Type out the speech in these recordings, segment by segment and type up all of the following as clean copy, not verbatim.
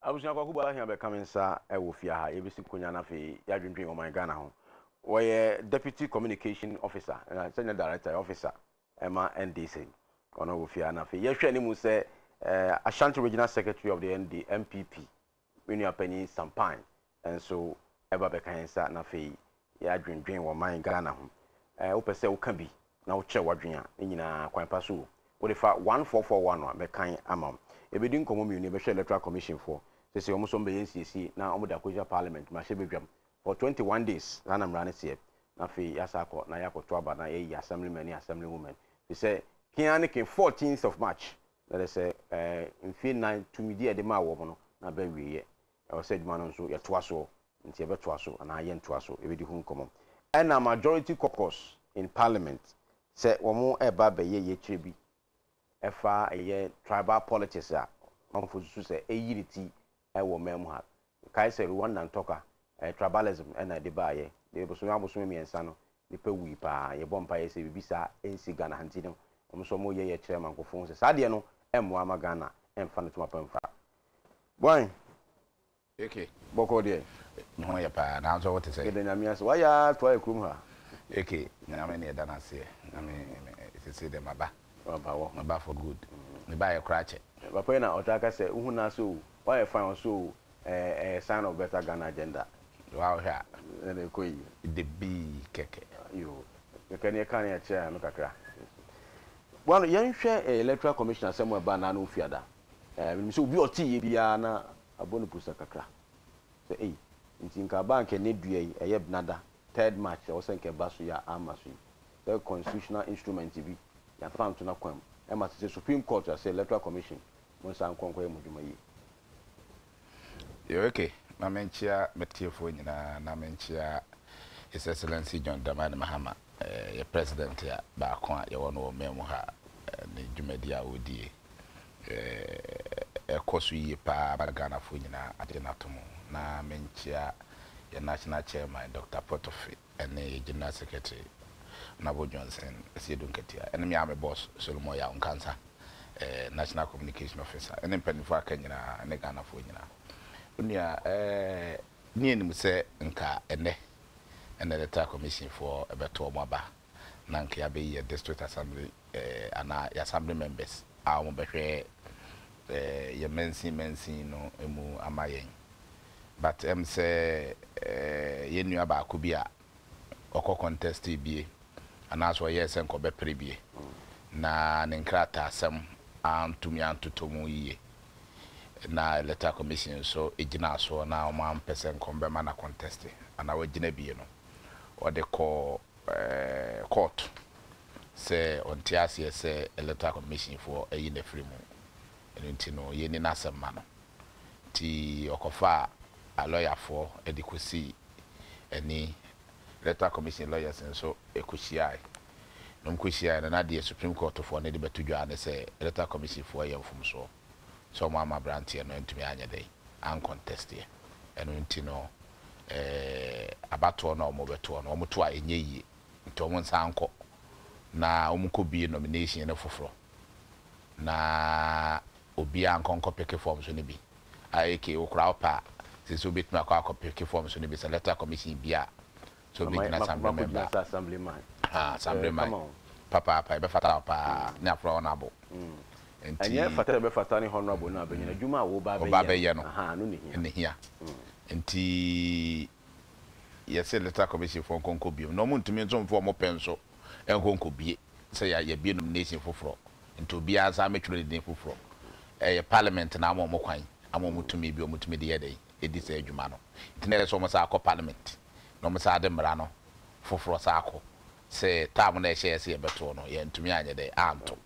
Abusua Kwaku Boahene abɛka me nsa wɔ fie ha, yɛbɛsi nkonya na afei yɛadwendwen ɔman Ghana ho. Wɔyɛ Deputy Communication Officer, na sɛ nyɛ Director, yɛ Officer ɛma NDC. Ɔno wɔ fie ha na afei yɛhwɛ anim sɛ Ashanti Regional Secretary of the ND, NPP, me nua panyin Sampine nso ɛba bɛka yɛn nsa na afei yɛadwendwen wɔ man Ghana ho. Eh, wopɛ sɛ woka bi na wokyerɛ w'adwene a, ne nyinaa kwan pa so o. Wode fa 1441 a, mɛkan ama wo. Yɛbɛdi nkɔmmɔ mmienu, yɛbɛhwɛ Electoral Commission foɔ, sɛsei wɔn nso wɔbɛyɛ nsiesie na wɔde akɔgyina Parliament mmarahyɛbadwam for 21 days, saa na mmara no teɛ, na afei yɛasan akɔ na yɛakɔto aba na yɛayi Assemblymen ne Assemblywomen, firi sɛ ke ara ne ke 14th of March, na kyerɛ sɛ eh, mfie nnan tumidi a yɛde maa wɔn no na aba awieɛ. Ɛwɔ sɛ adwuma no nso yɛtoa soɔ, nti yɛbɛtoa so anaa yɛntoa so, yɛbɛdi ho nkɔmmɔ. Ɛna majority caucus in parliament sɛ wɔn reba abɛyɛ yɛkyerɛ bi ɛfa ɛyɛ tribal politics a amanfoɔ susu sɛ ɛyi ne ti wɔ man mu ha. Kae sɛ Rwanda ntɔka, ɛyɛ tribalism ɛna ɛde baeɛ. De bosome abosome mmiɛnsa no nipa wui paa. Yɛbɔ mpaeɛ sɛ biribi saa ɛnsi Ghana ha nti no wɔn nso wɔyɛ yɛkyerɛ ma nkurɔfoɔ hu sɛ saa adeɛ no ɛmmoa ma Ghana ɛmfa no toma pa mfira. Boy! AK. Bɔkɔɔ deɛ? Me ho yɛ paa, nanso wo te sɛn? Yɛda Nyame ase. Wayɛ ara toa yɛ kurom ha. AK, Nyame ne yɛda no aseɛ. Na me, me, sesei deɛ maba. Waba wɔ. Maba for good. Me baeɛ koraa kyɛ. Papa yi na ɔtaa ka sɛ, wohu no ara sɛ o, wayɛ fine, ɔse o, ɛɛ, ɛyɛ sign of better Ghana agenda. Wa wohwɛ a. Ɛna ɛkɔ yi. Debii kɛkɛ. Yoo, kɛkɛ ne yɛka ne yɛkyerɛ ano kakra. Bueno, yɛnhwɛ Electoral Commission asɛm a ɛbaa Naano Fiada. Ɛɛ, menim sɛ obi a ɔte yie biara na abɔ no pusa kakra sɛ ei, nti nka aba a nka ɛnnɛ dua yi, ɛyɛ Benada, third March, ɛwɔ sɛ nka ɛba so yi a amma so yi. Sɛ constitutional instrument bi, yɛamfa anto n'akwan mu. Ɛma te sɛ Supreme Court ase Electoral Commission, monsan nkɔ nkɔyɛ mo adwuma yie. Yoo ok, ma menkyea m'atiefoɔ nyinaa na menkyea His Excellency John Dramani Mahama, yɛ President a baako a yɛwɔ no wɔ man mu ha ne dwumadi a ɔredie. Ɛkɔ so yie paa ma Ghanafoɔ nyinaa agye no atom. Na menkyea yɛn National Chairman Doctor Potofi ne yɛn General Secretary Honourable Johnson Asiedu Nketia ne me ara me boss Solomon Yaw Nkansah, National Communication Officer ne mpanimfoɔ a aka nyinaa ne Ghanafoɔ nyinaa. Onua, ne yɛnim sɛ nka ɛnnɛ na Electoral Commission foɔ bɛto wɔn aba na nka yɛabɛyi yɛn District Assembly anaa yɛn Assembly members a wɔbɛhwɛ yɛn mansin mansin no mu ama yɛn. But ɛm sɛ yɛn nua baako bi a ɔkɔ contestee bie anaasɛ ɔyɛɛ sɛ nka ɔbɛpere bie na ne nkrataasɛm antumi antotɔ mu yie na Electoral Commission nso gyinaa soɔ na wɔampɛ sɛ nka wɔbɛma no akɔntɛste anaa wagyina bie no, ɔde kɔɔ court sɛ ɔnte aseɛ sɛ Electoral Commission foɔ ayi no afiri mu, ɛno nti no yɛnni n'asɛm ma no. Nti ɔkɔfaa alɔyafoɔ de kɔsii ani, Electoral Commission lawyers nso kɔhyiae. Na wɔkɔhyiaeɛ no na deɛ Supreme Court foɔ no de bɛto dwa ne sɛ Electoral Commission foɔ yɛ mfomsoɔ sɛ wɔamma aberanteɛ no antumi anyɛ dɛn ancontesteɛ. Ɛno nti no abatoɔ no a wɔbɛtoɔ no, wɔto a ɛnyɛ yie, nti wɔnsan nkɔ na wɔnkɔbue nomination no foforɔ na obiara nkɔ nkɔpeke forms no bi. AK, wo koraa wopɛ a, seesei wobɛtumi akɔ akɔpeke forms no bi sɛ Electoral Commission bue a, sɛ wobɛgyina Assembly member a. Ahaa, Assembly man. Papaapa, ɛbɛfata wo paa, ne afra Honourable. Nti. Ɛnyɛ fata a ɛbɛfata ne Honourable no a bɛnya no, adwuma a woba abɛyɛ no, ahaa, ɛno na ɛhia. Na ɛhia. Nti yɛse Electoral Commission foɔ nkɔ nkɔ biom, na wɔn ntumi nso mfa wɔn pɛ nso nkɔ nkɔbue sɛ yɛabue nomination foforɔ, nti obiara nsan mmɛtwerɛ ne din foforɔ. Ɛyɛ Parliament na ama wɔn kwan, ama wɔn tumi bi a wɔtumi de yɛ dɛn, di saa adwuma no. Nti na ɛsɛ sɛ wɔsan kɔ Parliament na wɔsan de mmara no foforɔ san kɔ sɛ term no a ɛhyɛeɛ sɛ yɛbɛtoɔ no, yɛantumi anyɛ dɛn, anto.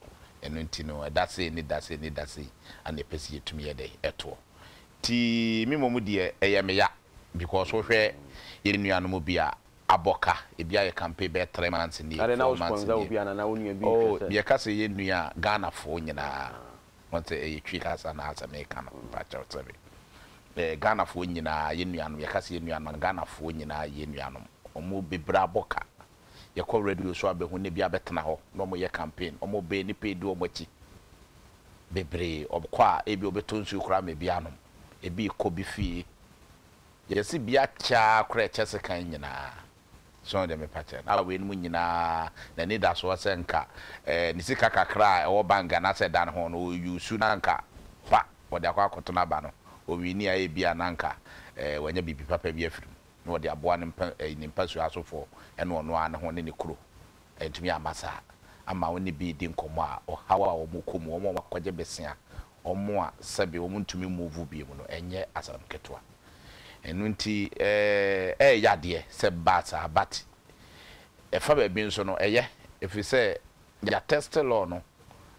Ɛno nti no, ɛda sei ne da sei ne da sei na yɛpɛ sɛ yɛtumi yɛ dɛn, toɔ. Nti me mmom deɛ ɛyɛ me ya because wohwɛ yɛn nuanom bi a abɔ ka, ebi ayɛ campaign bɛyɛ 3 months nie, Ade na 4 wo months sponsor nie. obi anaa na wo nua bi Oh, hwɛ sɛ. yɛka sɛ yɛn nua a, Ghanafoɔ nyinaa, wɔn sɛ ɛyɛ Twi kasa na asɛ meka no, mpakyɛw sɛbe. Eh, Ghanafoɔ nyinaa, yɛn nuanom, yɛka sɛ yɛn nuanom a, Ghanafoɔ nyinaa yɛ yɛn nuanom. Wɔn bebree abɔ ka. Yɛkɔ radio so abɛhu na ebi abɛtena hɔ na wɔyɛ campaign, wɔbɛn nnipa edi wɔn akyi bebree. Wɔkɔ a, ebi wɔbɛtɔ nsuo koraa ma ebi anom. Ebi rekɔ bi fie. Yɛse bi akyɛ ara koraa ɛkyɛ sekan nyinaa. So deɛ mepa kyerɛ no? A weinom nyinaa n'anidasoɔ sɛ nka ne sika kakra a ɛwɔ bank anaasɛ ɛda ne ho no ɔuse na nka pa wɔde akɔ akɔto n'aba no, ɔwini a ebia na nka wanya biribi papa bi afiri mu na ɔde aboa ne mpa ne mpasua asofoɔ ne ɔno ara ne ho ne ne kuro. Antumi amma saa. Ama wo ne bi redi nkɔmmɔ a, ɔhaw a wɔkɔ mu, wɔn a wɔakɔgye besea, wɔn a sɛbe wɔntumi move bio no, ɛnyɛ asɛm ketewa. Ɛno nti ɛyɛ ya deɛ sɛ ɛbaa saa but ɛfa baabi nso no ɛyɛ ɛfiri sɛ yɛatɛste law no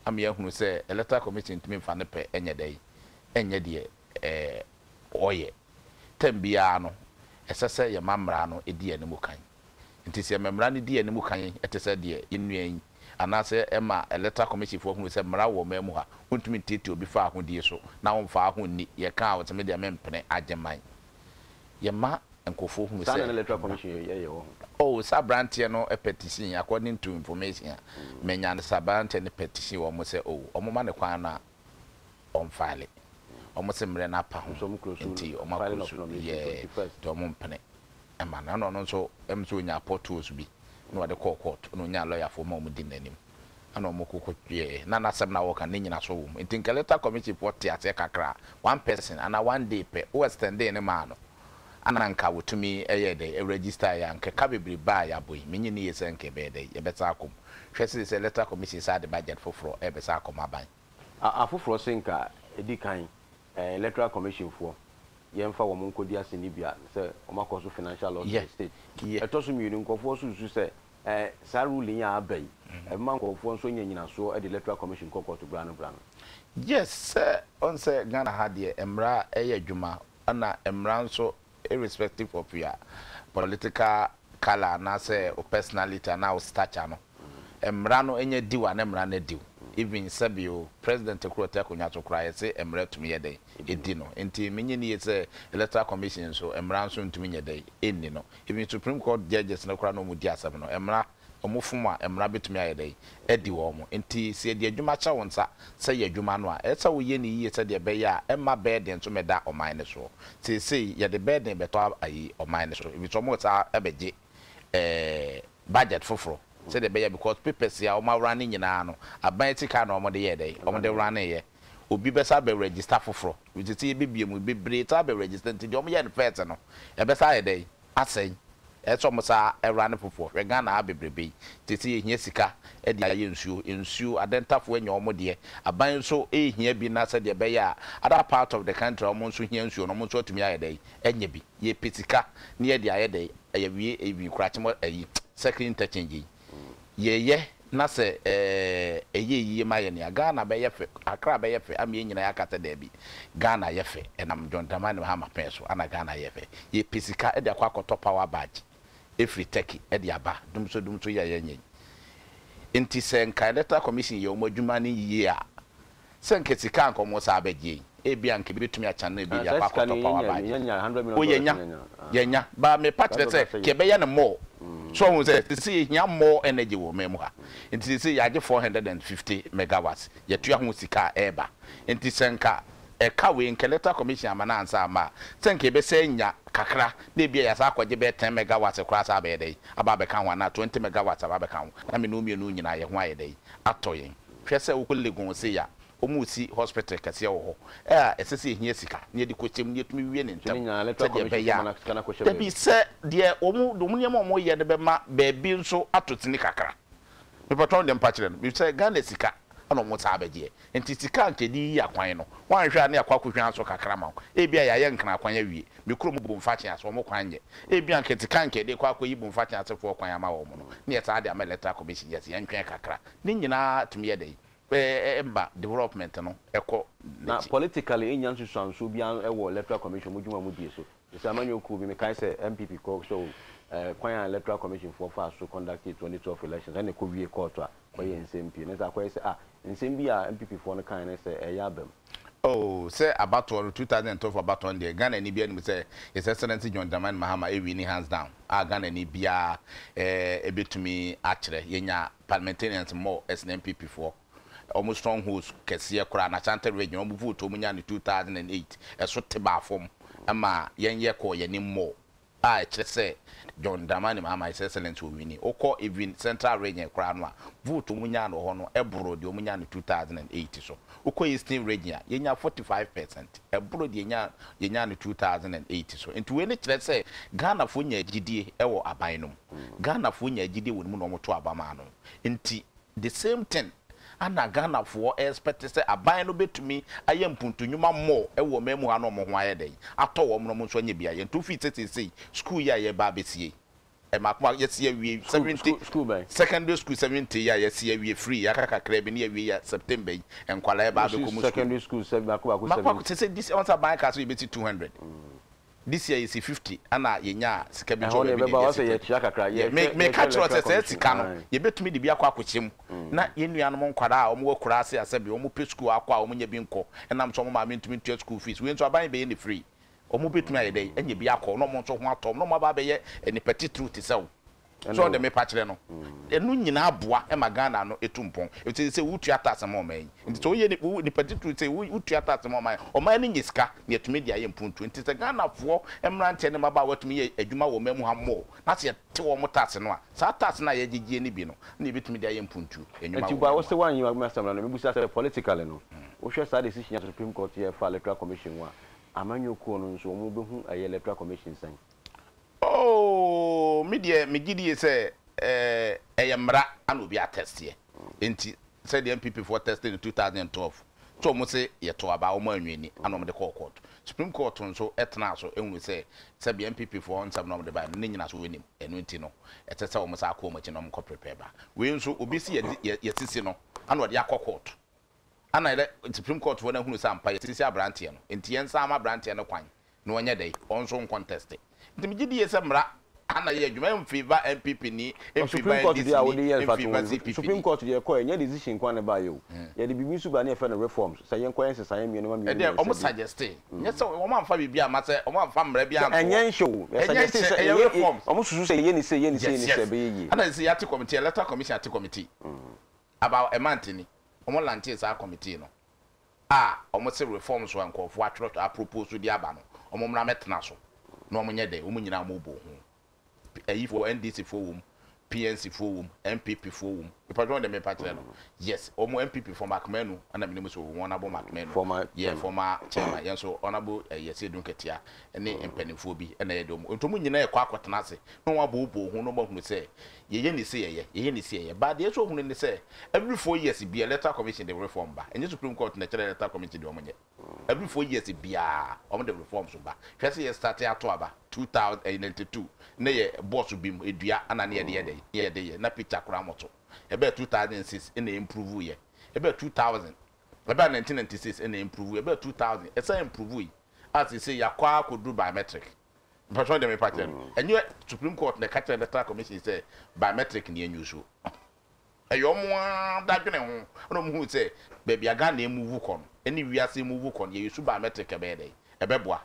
ama yɛahunu sɛ Electoral Commission ntumi mfa ne pɛ nyɛ dɛn nyɛ deɛ ɔyɛ. Term biara no ɛsɛ sɛ yɛma mmara no di yɛn anim kan. Nti sɛ yɛma mmara no di yɛn anim kan te sɛ deɛ yɛn nua yi anaasɛ ɛma Electoral Commission foɔ hunu sɛ mmara wɔ ɔman mu ha, wontumi ntiatia obi fa ahodie so na womfa aho nni, yɛka a wɔse me deɛ mempene, Agyeman. Yɛma nkurɔfoɔ hunu Saa na sɛ na Electoral mmara. Commission yɛ yɛ wɔ ho. Oh, sɛ aberanteɛ no petition, according to information a manya no, sɛ aberanteɛ no petition wɔn sɛ oh, wɔmma no kwan na ɔmfile. Wɔn se mmerɛ no apa ho Nso wɔn close nti wɔn filing of aclose, nomination yeah, 21st. nti wɔn mpene ma no. Ɛna ɔno nso ɛm sɛ ɔnyaa potholes bi na ɔde kɔɔ court na ɔnyaa lɔyafoɔ ma wɔn di n'anim ɛna wɔn kɔ kɔ yɛɛ na n'asɛm no a ɔreka no ne nyinasoɔ wɔ mu. Nti nka electoral commission foɔ te aseɛ kakra a one person anaa one day pɛ wo extendee no maa no ana nka wɔtumi yɛɛ dɛn register yɛ a nka ɛka bebrebe a yɛabɔ yi menye nni yie sɛ nka ɛbɛyɛ dɛn yɛbɛsan akɔ mu. Hwɛ seesei electoral commission san de budget foforɔ ɛrebɛsan akɔma aban. Afoforɔ se nka ɛdi kan Electoral Commission foɔ yɛmfa wɔn nkɔdi asennibea sɛ wɔn akɔ so financial loss to the state. Ɛtɔ so mmienu nkurɔfoɔ nso susu sɛ saa ruling yi a aba yi ɛbɛma nkurɔfoɔ nso anya nyinasoɔ de Electoral Commission kɔ kɔɔto bra no bra no. Yes, sɛ wohu sɛ Ghana ha deɛ mmara yɛ adwuma ɛna mmara nso irrespective of your political colour anaasɛ wo personality anaa wo stature no, mmara no nya di wo a na mmara no adi wo. Even sɛbi o, president koro ɔte akonnwa so koraa yɛse mmara tumi yɛ dɛn? Ɛdi no. Nti menye nni yie sɛ electoral commission nso mmara nso ntumi nyɛ dɛn? Ɛnni no. Even supreme court judges no koraa na wɔdi asɛm no, mmara Wɔfom a, mmara bɛtumi ayɛ dɛn? Adi wɔn. Enti sɛ yɛde adwuma hyɛ wo nsa sɛ yɛ adwuma no a, ɛsɛ sɛ woyɛ no yie sɛdeɛ ɛbɛyɛ a ɛmma burden nso mmɛda ɔman no soɔ. Seesei yɛde burden bɛtɔ ayi ɔman no so, ɛfiri sɛ wɔresan abɛgye eh, budget foforɔ sɛdeɛ ɛbɛyɛ because papers a wɔawrane nyinaa no, aban sika na wɔde yɛɛ dɛn? Wɔde wraneeɛ. Obi bɛsan abɛ register foforɔ. Seesei yɛbɛbue mu, bebree san abɛ register nti deɛ wɔyɛɛ no first no, ɛbɛsan ayɛ dɛn? Asɛe. Ɛsɛ sɛ ɔmo saa ɛwura no foforɔ. Hwɛ Ghana ha bebrebe yi. Seesei yɛhia sika de ayɛ nsuo. Nsuo, Adɛntafoɔ anya ɔmo deɛ. Aban nso rehia bi na sɛdeɛ ɛbɛyɛ a other part of the country a ɔmo nso hia nsuo no ɔmo nso atumi ayɛ dɛn anya bi. Yɛpɛ sika na yɛde ayɛ dɛn awie even Kurakyemɔ ayi circle interchange yi. Yɛyɛ na sɛ ɛyɛ yie ma yɛn a, Ghana bɛyɛ fɛ, Accra bɛyɛ fɛ ama yɛn nyinaa yɛaka sɛ daabi, Ghana yɛ fɛ, ɛnam John Dramani Mahama pɛn so na Ghana yɛ fɛ. Yɛpɛ sika de akɔ akɔtɔ power barge firi Turkey de aba, dumso dumso yi a yɛnyɛ yi. Nti sɛ nka Electoral Commission yɛ wɔn adwuma no yie a, Sɛ nka sika a nka ɔmo saa bɛgye yi, ebia nka ebi betumi akyane ebi de Saa akɔ sika no akɔtɔ power yɛnya barge. yɛnya $100 Oh million yɛnya, yɛnya. yɛnya, but mepa Saa kyerɛ deɛ sɛ ɔka sɛ nka yɛ. yɛbɛyɛ no more. So woahu sɛ sesei yɛhia more energy wɔ ɔman mu ha. Nti sesei yɛagye 450 megawatts, yɛtua ho sika a ɛɛba. Nti sɛ nka ɛka wei nka Electoral Commission amma no ansa amma a, sɛ nka yɛbɛsan anya kakra na ebia yɛasan akɔgye bɛyɛ 10 megawatts koraa asan abɛyɛ dɛn aba abɛka ho anaa 20 megawatts aba abɛka ho na me ne wo mmienu nyinaa yɛn ho ayɛ dɛn atɔ yɛn. Hwɛ sɛ wokɔ Legon sei a, wɔresi hospital kɛseɛ wɔ hɔ a ɛsɛ sɛ yɛhia sika na yɛde kɔhyɛ mu na yɛtumi wie no Nti ne ntɛm nyinaa Electoral sɛdeɛ Commission ɛbɛyɛ foɔ ma a na sika no akɔhyɛ dabi baabi. sɛ deɛ wɔn wɔn nneɛma a wɔyɛ no bɛma baabi nso ato sini kakra. Mepatwɔ deɛ mpa kyerɛ no sɛ Ghana sika na wɔn saa bɛgyeɛ nti sika a nka yɛde yiyi akwan no woanhwɛ a na yɛakɔ akɔhwa so kakra ma wo. Ebia yɛayɛ Nkran kwan awie, me kurom Bomfakye ase wɔn kwan nyɛ. Ebia anka sika a nka yɛde rekɔ akɔyi Bomfakye asefoɔ kwan ama wɔn no na yɛsan de ama Electoral Commission yɛse yɛntwɛn kakra. Ne nyinaa tumi yɛ dɛn? Ɛma development no kɔ Na n'akyi. politically ɛnnya nsusuansoɔ biara wɔ Electoral Commission wɔn dwuma a wɔdie so. Te sɛ amanyɔ kuo bi, mekae sɛ NPP kɔ sɛ o kwan a Electoral Commission foɔ faa so conductee 2012 elections ɛna ɛkɔ wie court a kɔyɛɛ nsɛm pii. Ne sɛ akɔyɛ sɛ ah nsɛm bi a NPP foɔ no kaeɛ no sɛ ɛreyɛ aba mu. Oh, sɛ abatoɔ no, 2012 abatoɔ no deɛ, Ghanani biara nim sɛ His Excellency John Dramani Mahama ɛwini hands down a Ghanani biara bɛtumi akyerɛ. Yɛnya parliamentarians more ɛsene NPP foɔ. wɔn strongholds kɛseɛ koraa no, Ashanti Region, wɔn vote a wɔnyaa no 2008, ɛso te baa fam ma yɛn yɛkɔɔ yɛn anim more. a ɛkyerɛ sɛ John Dramani Mahama His Excellency owini. Wokɔ even Central Region koraa no a, vote a wɔnyaa no wɔ hɔ no boro deɛ wɔnyaa no 2008 so. Wokɔ Eastern Region a, yɛnyaa 45 percent, ɛboro deɛ yɛnyaa yɛnyaa no 2008 so. Nti wei no kyerɛ sɛ Ghanafoɔ nyaa gyidie wɔ aban no mu. Ghanafoɔ nyaa gyidie wɔ ne mu na wɔtoo aba maa no. Nti The same thing ana Ghanafoɔ expect sɛ aban no bɛtumi ayɛ mpuntu nnwuma more wɔ ɔman mu ha na wɔn ho ayɛ dɛn atɔ wɔn na wɔn nso anya bi ayɛ. Nti wofii sɛ seesei school yi a yɛreba abɛsie yi mmaako mmaako yɛasi awie School, 70 school, school bɛn? secondary school 70 yi a yɛasi awie free aka kakraa bi na yɛawie yi a September yi nkwadaa reba Wosi abɛkɔ mu school. secondary school sɛ mmaako mmaako Mmaako mmaako 70? seesei this year wɔn sɛ aban kaa sɛ yɛbɛsi 200. This year yɛsi 50 ɛna yɛnyaa sika bi nso Ɛhɔ wɔ no baabi yɛbɛba na hɔ yɛde sɛ asi yɛkyea kakra, Yeah, me yɛhwɛ meka yɛhwɛ kyerɛ wo sɛ electoral saa commission sika no ae. yɛbɛtumi de bi akɔ akɔkyɛ mu na yɛn nuanom nkwadaa a wɔwɔ akuraa ase a sɛbe wɔpɛ sukuu akɔ a wɔnnya bi nkɔ ɛnam sɛ wɔn maame ntumi ntua sukuu fees, wei nso aban bɛyɛ no free, wɔbɛtumi ayɛ dɛn anya bi akɔ na wɔn nso ho atɔ wɔn na wɔaba abɛyɛ nnipa titiriw te sɛ wo. Ɛna So ɔde o. mepa kyerɛ no? Ɛno nyinaa boa ma Ghana no tu mpɔn. Efisɛ sɛ wotua tax ma ɔman yi. Nti sɛ woyɛ wo nipa titiriw sɛ wotua tax ma ɔman a, ɔman no nya sika na yɛatumi de ayɛ mpuntuo. Nti sɛ Ghanafoɔ mmeranteɛ ne mmabaawa tumi yɛ adwuma wɔ ɔman mu ha more na sɛ yɛte wɔn tax no a, saa tax no a yɛgyegyeɛ no bi no na yɛbɛtumi de ayɛ mpuntuo nnwuma Nti wɔ ba ɔman wo mu se ha. woanyi m'asɛm no ano, mebisa sɛ politically no, wohwɛ saa decision a Supreme Court yɛ faa Electoral Commission ho a, amanyɔkuo no nso wɔn bɛhu ɛyɛ Electoral Commission sɛn? Oh, me deɛ me gye die sɛ ɛyɛ mmara ana obi atɛsteɛ. Enti sɛdeɛ NPP foɔ tɛste no 2012 sɛ wɔn se yɛto aba wɔn anwini ana wɔn de kɔɔ court. Supreme Court nso tenaa so hunu sɛ sɛdeɛ NPP foɔ nsɛm na wɔn de baeɛ no ne nyinasoɔ nnim. Ɛno nti no ɛsɛ sɛ wɔn san kɔ wɔn akyi na wɔn kɔ prepare ba. Wei nso obi se yɛde yɛsisi no ana wɔde akɔ court. Ana Supreme Court foɔ no ahunu sɛ ampa yɛsisi abranteɛ no enti yɛnsan ma abranteɛ no kwan na ɔnyɛ dɛn ɔnso nconteste nti megye die sɛ mmra ha na yɛ adwuma ɛnfavour NPP ni But Supreme ɛnfavour Court NDC deɛ a wode ni yɛ mfatoho ɛnfavour no, CPP Supreme ni. Court deɛ ɛkɔɛ, ɛnyɛ decision nko ara na ɛbaeɛ o. Yɛde biribi nso baeɛ na yɛfrɛ no reforms, sɛ yɛnkɔyɛ nsesaeɛ mmienu ma mmienu Ɛdeɛ mmiɛnsa wɔn bi. suggeste, nyɛ sɛ wɔn amfa biribi amma sɛ wɔn amfa mmara bi Sɛ anto hɔ. ɛnyɛ nhyɛ o, yɛ Ɛnyɛ suggeste nhyɛ, sɛ ɛyɛ yɛyɛ, reforms. wɔn susu sɛ yɛyɛ ne sei, yɛyɛ ne sei, yɛ Yes, ne sei yes. a ɛbɛyɛ yie. Ɛna sɛ yɛate committee, electoral commission ate committee about a month ni, wɔn lanchee saa committee no. a wɔn se reforms a nkurɔfoɔ atwerɛtwerɛ a propose de aba no wɔn mmra mɛtena so na wɔn nyɛ dɛn wɔn nyinaa wɔn bɔ ho ayifoɔ NDC foɔ wɔ mu PNC foɔ wɔ mu NPP foɔ wɔ mu nipa dwɔn de mepa kyerɛ no yes wɔn NPP foɔ Mark Manu ɛna menim so wɔn abo Mark Manu Former yɛ chairman. former chairman yɛn nso honorable ɛyɛ Seidu Nketia ne mpanimfoɔ bi ɛna yɛ de wɔn nti wɔn nyinaa ɛkɔ akɔtena ase na wɔn abooboo ho na wɔn ahunu sɛ Yɛyɛ ne sei ɛyɛ, yɛyɛ ne sei ɛyɛ. But deɛ ɛsɛ ohunu ne sɛ, every 4 years biara electoral commission de reform ba. Ɛnyɛ supreme court na ɛkyerɛ electoral commission deɛ wɔn nyɛ. Every 4 years biara wɔn de reforms ba. Hwɛ sɛ yɛ starte ato aba 2000 ɛyɛ 92 na yɛ box bi mu edua ɛna ne yɛde yɛ dɛn ne yɛde yɛ na picture koraa mo to. Ɛbɛɛ 2006 ɛna improve yɛ. Ɛbɛɛ 2000 ɛbɛɛ 1996 ɛna improve yɛ. Ɛbɛɛ 2000 ɛsan improve yi a seesei yɛakɔ akɔduru biometric. Mpatsɔ deɛ mepa kyerɛ no, ɛnyɛ Supreme Court na ɛka kyerɛ Electoral Commission sɛ biometric na yɛn use. Ɛyɛ wɔn ara dadwene ho ɛna wɔn huu sɛ baabi a Ghana emuvu kɔ no ɛne wiase emuvu kɔ no yɛ use biometric ɛbɛyɛ dɛn ɛbɛboa.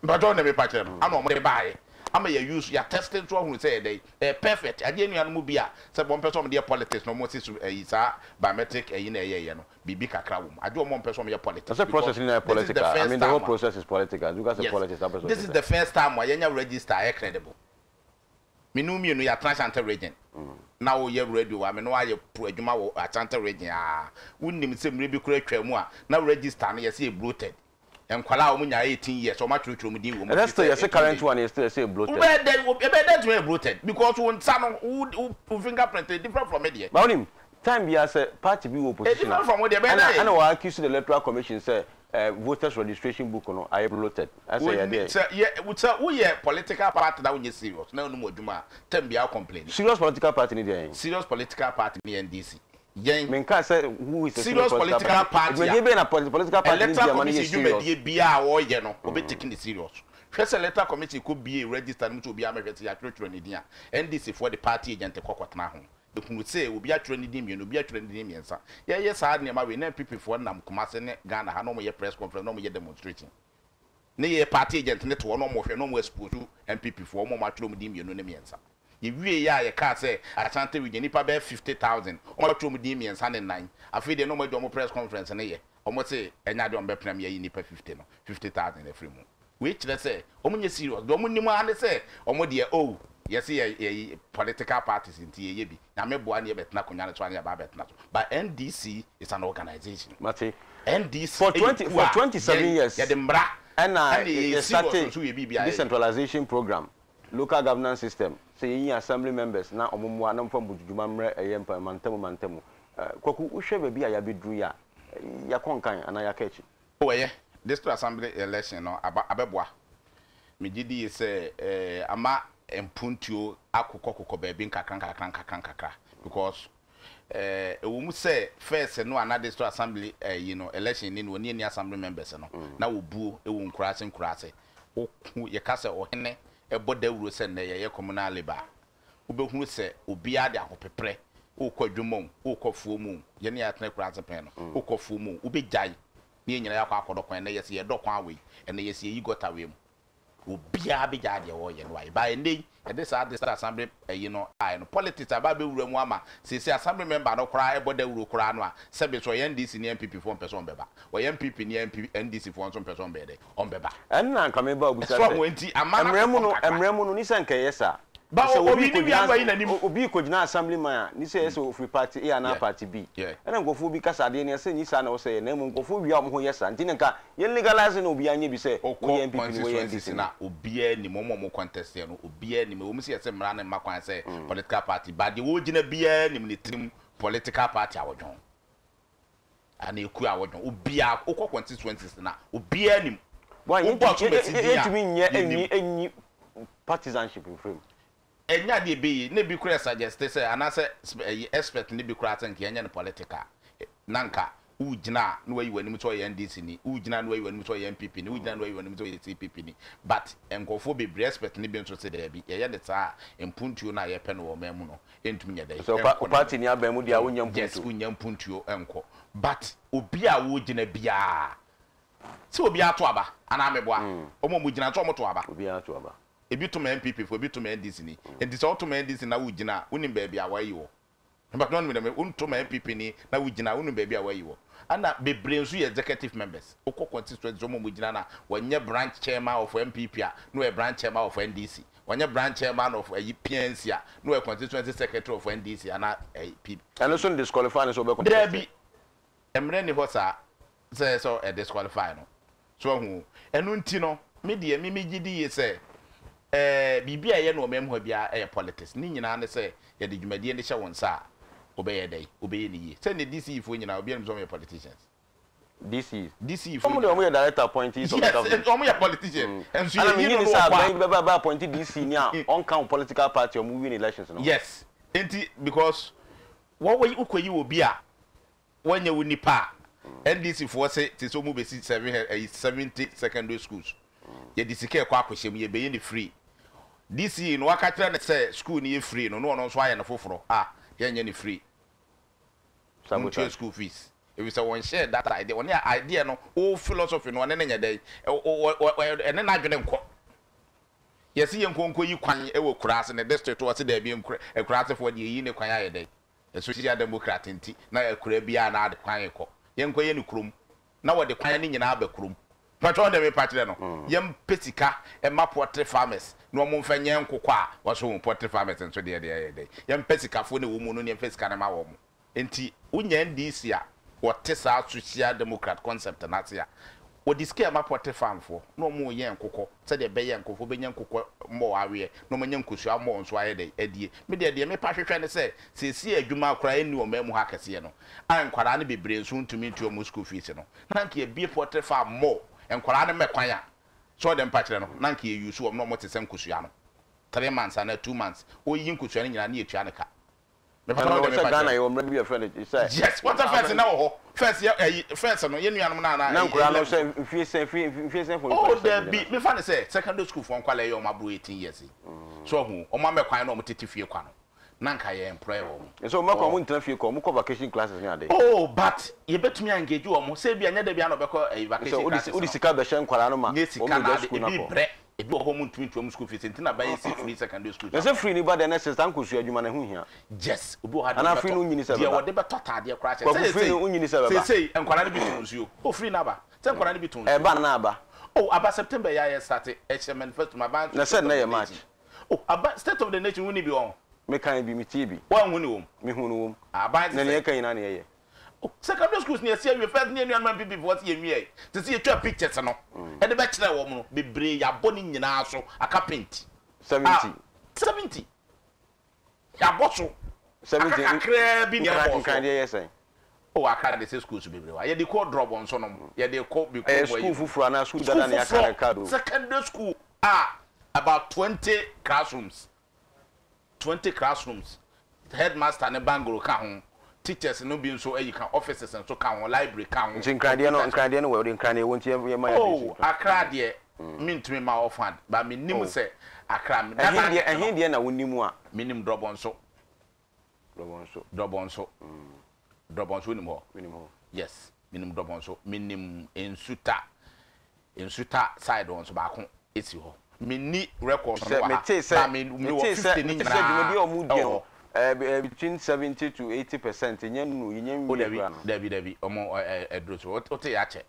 Mpatsɔ deɛ mepa kyerɛ no, ɛna wɔn de baayɛ ama yɛ use yɛ test nso ahunu sɛ ɛyɛ dɛn ɛyɛ perfect. Adeɛ nuanom bi a sɛ wɔn pɛ sɛ wɔn de yɛ politics na wɔn si so ɛyi saa biometric ɛyi na ɛyɛ yɛ no biribi kakra wɔ mu. Agye wɔn a wɔmpɛ sɛ wɔyɛ politics Ɛsɛ because process no nyinaa yɛ this is the political. I first mean the whole time a process is political. Nti woka sɛ yes politics a wopɛ sɛ this ɔkyerɛ is sɛn? the first time a yɛanya register a ɛyɛ credible. Me ne wo mmienu yɛatena Ashanti region na woyɛ radio a me ne wo ayɛ pro adwuma wɔ Ashanti region a wonim sɛ mmerɛ bi koraa atwa mu a na register no yɛsɛ yɛ bloated. Nkwadaa a wɔn nyaa 18 years wɔn atwerɛtwerɛ wɔn din wɔ mu Ɛsɛ firi still sɛ yɛse ɛtumi current de one yɛ still yɛse yɛ bloated. Wobɛyɛ dɛn ɛbɛyɛ dɛn atumi ayɛ bloated because wo nsa no wo wo fingerprint is different from me deɛ. But wonim, time biara sɛ party bi wɔ It's opposition a, different from wo deɛ ɛbɛyɛ ɛna dɛn. ɛna wɔ accuse the electoral commission sɛ eh, voters registration book no ayɛ bloated. Ɛsɛ yɛ Wonni deɛ. sɛ yɛ sɛ woyɛ political party na wonyɛ serious na wonim w'adwuma a term biara wo complaini. Serious political party ne deɛn? Serious political party ne NDC. Yɛn. Menkaa sɛ who is a serious Serious political political party. party a Dwumadie bɛn na political party no di Electoral ama no yɛ commission serious? dwumadie biara a wɔreyɛ no wɔbɛ take no serious. Hwɛ sɛ electoral commission kɔ bue register no mu sɛ obiara mmɛhwɛ sɛ yɛatwerɛtwerɛ ne din a, NDC foɔ de party agent kɔ kɔtena ho. Yɛhunu sɛ obi atwerɛ ne din mmienu, obi atwerɛ ne din mmiɛnsa. Yɛreyɛ saa nneɛma wei na NPP foɔ nam Kumasi ne Ghana ha na wɔyɛ press conference na wɔyɛ demonstration. Ne yɛ party agent no te hɔ na wɔhwɛ na wɔn expose NPP foɔ, wɔn a wɔatwerɛ wɔn din mmienu ne mmiɛnsa. Yɛwieeɛ a yɛkaa sɛ Ashanti region nnipa bɛyɛ 50,000 wɔn atwerɛ wɔn din mmiɛnsa ne nnan. Afei deɛ na wɔn agya wɔn press conference no yɛ. Wɔn se ɛnyɛ adeɛ a wɔn bɛpene ama yɛayi nnipa 50 no, 50,000 afiri mu. Wei kyerɛ sɛ wɔn nyɛ serious. Deɛ wɔn nim ara ne sɛ wɔn deɛ oh yɛse yɛ yɛyi political parties nti yɛyɛ bi. Nyame boa ne yɛbɛtena akonnwa no so a ne yɛaba abɛtena so. But NDC is an organisation. Mate. NDC For yɛ 20 kuo for a 27 yɛn years yɛde mmara ɛna ɛna yɛyɛ yɛ serious starte nso yɛ biribi a yɛyɛ. decentralization program. Local governance system, sɛ yɛnyi assembly members na wɔn mmoa na wɔmfa mbudwudwuma mmrɛ ɛyɛ mpa mantamu mantamu. Kwaku, wohwɛ baabi a yɛabɛduru yi a, yɛakɔ nkan anaa yɛaka akyi? Oh ɛyɛ, district assembly election no aba abɛboa. Megye die sɛ eh, ama mpuntuo akokɔkokɔ baabi nkakra nkakra nkakra nkakra because eh, ɛwɔ mu sɛ first no a na district assembly eh, yi no election ni no wɔn ani assembly members no na wɔbuo wɔ nkuraase nkuraase. Wohu, yɛka sɛ ɔhene bɔ dawuro sɛ nnɛ yɛyɛ communal labour a, wobɛhunu sɛ obiara de ahopeprɛ, worekɔ adwuma o, worekɔ afuo mu o, yɛne a yɛatena akuraase pɛn no, wokɔ afuo mu o, wobɛgyae na yɛn nyinaa yɛakɔ akɔdɔ kwan, ɛnnɛ yɛse yɛdɔ kwan wei, ɛnnɛ yɛse yɛyi gɔta wei mu. Obiara bɛgyae deɛ ɔreyɛ no ayɛ. But ɛnnɛ yi, yɛde saa district assembly ayi no baeɛ no, politics aba abɛwura mu ama seesei assembly member no koraa bɔ dawuro koraa no a, sɛbe so ɔyɛ NDC ne NPP foɔ mpɛ sɛ wɔbɛba, ɔyɛ NPP ne MP, NDC foɔ nso mpɛ sɛ wɔbɛyɛ dɛn? Ɔmbɛba. Ɛno na anka meba abisa Ɛso sɛ, ho nti ama no mmerɛ mu akokɔ no, nkakra. mmerɛ mu no, ni sɛ anka ɛyɛ saa. Ba Sɛ o, obi owi ne wia rekɔgyina, no ayi n'anim. obi rekɔgyina assembly man a, ni sɛ ɛyɛ sɛ ɔfiri party A anaa Yeah, party B. yeah. Ɛna nkurɔfoɔ bi ka sɛ adeɛ no ɛsɛ nni saa na ɛwɔ sɛ ɛyɛ, na mmom nkurɔfoɔ wia wɔn ho yɛ saa. Nti na nka yɛn legalize na obiara nyɛ bi sɛ Wokɔ woyɛ NPP ni, woyɛ NDC constituencies ni. no a, obiara nim, wɔn a wɔn contest no, obiara nim. Ɛwɔ mu sɛ yɛse mmara no mma kwan sɛ political party, but deɛ ɔregyina biara nim ne tirim political party a ɔdwon. Ana ekuo a wɔdwon. Obiara, wokɔ constituencies no a, obiara nim. Why, Wobɔ asomasi din a, yɛntumi nyɛ yɛnim. nyi nyi partisanship mfiri mu. Ɛnyɛ adeɛ ɛbɛyie, na ebi koraa suggest sɛ, anaasɛ ɛyi expert no bi koraa sɛ nka yɛnyɛ no political, na nka wogyina a na wayi w'anim sɛ ɔyɛ NDC ni, wogyina a na wayi w'anim sɛ ɔyɛ NPP ni, wogyina a na wayi w'anim sɛ ɔyɛ CPP ni, but nkurɔfoɔ bebree expert no bi nso se daabi, yɛyɛ no saa a mpuntuo no a yɛpɛ no wɔ ɔman mu no ɛntumi nyɛ dɛn, Sɛ wo ɛnkɔ party n'anim. ni aban mu deɛ a wonnya Yes, mpuntuo. wonnya mpuntuo nkɔ, but obi a wogyina biara, sɛ obiara to aba anaa meboa? Wɔn a wɔgyina nso wɔto aba. Obiara to aba. Ebi to ma NPP foɔ, ebi to ma NDC ni. Nti sɛ woto ma NDC na wogyina a, wonim baabi a wɔayi wɔ. But wonim dɛm, wonto ma NPP ni na wogyina a, wonim baabi a wɔayi wɔ. Ɛna bebree nso yɛ executive members. Wokɔ constituencies wɔn a wɔgyina no a, wɔnyɛ branch chairman of NPP a, na wɔyɛ branch chairman of NDC. Wɔnyɛ branch chairman of ayi PNC a, na wɔyɛ constituency secretary of NDC anaa ayi P. Ɛno nso ndisqualify no sɛ ɔbɛ contest. Daabi, mmara nni hɔ saa sɛ ɛsɛ sɛ ɛ disqualify no. So wahu o? Ɛno nti no, me deɛ, me megye di yie sɛ, ɛɛ, biribi a ɛyɛ no ɔman mu ha biara yɛ politics. Ne nyinaa ne sɛ, yɛde dwumadie no hyɛ wo nsa a, wobɛyɛ dɛn? Wobɛyɛ no yie. Sɛ nnɛ DCE foɔ nyinaa, obiara nim sɛ wɔyɛ politicians. DCE? DCE foɔ Wɔn deɛ nyinaa. wɔyɛ direct appointees of the Yes, government. wɔn yɛ politicians. Nso Ɛna yɛyi menye no ni no sɛ wɔ hɔ aban a. bi bɛba bɛ appoint DC ni a ɔnka wo political party a wɔn win elections no ho. Yes, nti because wɔwɔ wokɔyi obi a Wɔnyɛ wo nipa a NDC foɔ se te sɛ ɔmo bɛsi 7 ɛyi 70 secondary schools yɛde sika ɛkɔ akɔhyɛ mu yɛbɛyɛ no free DCE no waka kyerɛ no sɛ school no yɛ free no na ɔno nso ayɛ no foforɔ a yɛnyɛ no free montua Sabotage. school fees efisɛ wɔnhyɛɛ that idea ɔne idea no wo philosophy no ɔne no nyɛ dɛn ɛne n'adwene nkɔ yɛse yɛnkɔ nkɔyi kwan wɔ kuraase ne district ɔse daabi akuraasefoɔ deɛ yɛyi ne kwan ayɛ dɛn Social Democrat nti na akuraa biara na ade kwan rekɔ. Yɛnkɔyɛ no kurom. Na wɔde kwan no nyinaa aba kurom. Mpakyɛ wohu deɛ merepa kyerɛ no? Yɛmpɛ sika mma poultry farmers na wɔn mfa nyɛ nkokɔ a wɔso ho. Poultry farmers nso deɛ deɛ ɛyɛ dɛn? Yɛmpɛ sikafoɔ na ɛwɔ mu no na yɛmfa sika no ma wɔn. Nti wonya NDC a wɔte saa Social Democrat concept no ase a, Wɔde sika rema poultry farm foɔ na wɔn reyɛn nkokɔ sɛdeɛ ɛbɛyɛ a nkurɔfoɔ bɛnya nkokɔ mmɔɔ aweɛ na wɔn anya nkosua mmɔɔ nso ayɛ dɛn adie. Me deɛ deɛ mepa hwehwɛ ne sɛ seesei adwuma koraa nni ɔman mu ha kɛseɛ no a nkwadaa no bebree nso ntumi ntua wɔn school fees no na anka yɛabue poultry farm mmɔɔ nkwadaa no mmɛ kwan a so ɔde mpa kyerɛ no na anka yɛ use wɔn na wɔn te sɛ nkosua no 3 months anaa 2 months ɔyi nkosua no nyinaa na yɛtua ne ka. Ɛna wɔ sɛ Ghana yɛwɔ mmara bi a yɛfrɛ no sɛ. Yes, wɔn sɛ first na wɔ hɔ. First yɛ ɛyi first no yɛn nuanom na na. Na nkwadaa no sɛ mfie sɛn mfie mfie sɛn fo. Oh dabi, mefa no sɛ secondary school foɔ nkwadaa yɛ wɔn aboro 18 years yi. So ɔho wɔn amɛ kwan na wɔn tete fie kwa no. Na nka yɛ employ wɔn. Nso wɔn akɔ wɔn ntena fie kɔ wɔn kɔ vacation classes ne ade. Oh but yɛbɛtumi a engage wɔn sɛ ebi anyɛ dabi ana ɔbɛkɔ ɛyi vacation classes no. Sɛ wode sika bɛhyɛ nkwadaa no ma wɔn bɛ gya school no akɔ. Ebi brɛ. Ebi wɔ hɔ a wɔntumi ntua wɔn school fees nti na aban asi free secondary schools Na ama sɛ wɔn. free no ba deɛ na ɛsɛ saa nkosua adwuma no ɛho hia. Yes, obi wɔ hɔ a deɛ Anaa ɔde free no bɛtɔ wonyini sɛ deɛ ɛbɛba. wɔde bɛtɔ ataadeɛ koraa hyɛ. Kwaku free Seesei no wonyini sɛ ɛbɛba. seesei nkwadaa no bi tɔn nsuo. Oh free no aba. Sɛ nkwadaa no bi tɔn nsuo. Ɛba anaa aba? Oh aba September yi a yɛ starte ɛhyɛ manifesto mu aban Na sɛ state of nnɛ the yɛ March. nation. Oh aba state of the nation wonni bi wɔ ho? Mekan bi, metie bi. Woanhu ne wɔ mu? Mehu no wɔ mu. Aban te Na nea sɛ. ɛka nyinaa na yɛyɛ. Oh secondary schools no yɛsi awie first ne yɛn nuanom NPP foɔ se yɛnwiae te sɛ yɛtwaa pictures no de bɛkyerɛɛ wɔn no bebree yɛabɔ ne nyinaa so aka paint a 70. 70 yɛabɔ so aka 70 kakraa bi na nkran yɛbɔɔ nkran soɔ. deɛ yɛ sɛn? Oh Accra de sɛ schools bebree wɔ ha yɛde kɔ Drɔbɔnso nom yɛde kɔ me Ɛyɛ kurom hɔ school yi foforɔ anaa school school dada na yɛaka no foforɔ card o? secondary school a about 20 classrooms 20 classrooms, headmaster ne bangro ka ho, teachers no bi nso ayi ka, offices nso ka ho, library ka ho, Nti nkran deɛ no, computers. nkran deɛ no wɔ, wode nkran na ɛwɔ nti yɛ ma yɛ adwene si Oh, nkran. Accra deɛ, mentumi mma offhand, but menim Oh. sɛ Accra, Ɛhe dada deɛ, nkete no, ɛhe deɛ na wonim a? menim Drɔbɔnso. Drɔbɔnso. Drɔbɔnso. Drɔbɔnso wonim hɔ? Menim hɔ. Yes, menim Drɔbɔnso. Menim Nsuta. Nsuta side hɔ nso baako si hɔ. Menni records no Sɛ wɔ ha, metee sɛ, but me mewɔ metee sɛ, 50 no metee sɛ dwumadi nyinaa a wɔn di wɔ no, hɔ. ɛɛ eh, between 70 to 80% nyɛ nnu, yɛnyɛ Oh nwie dabi, koraa no. dabi, dabi, wɔn ɛ ɛ ɛduru so. Wote yɛ akyɛ.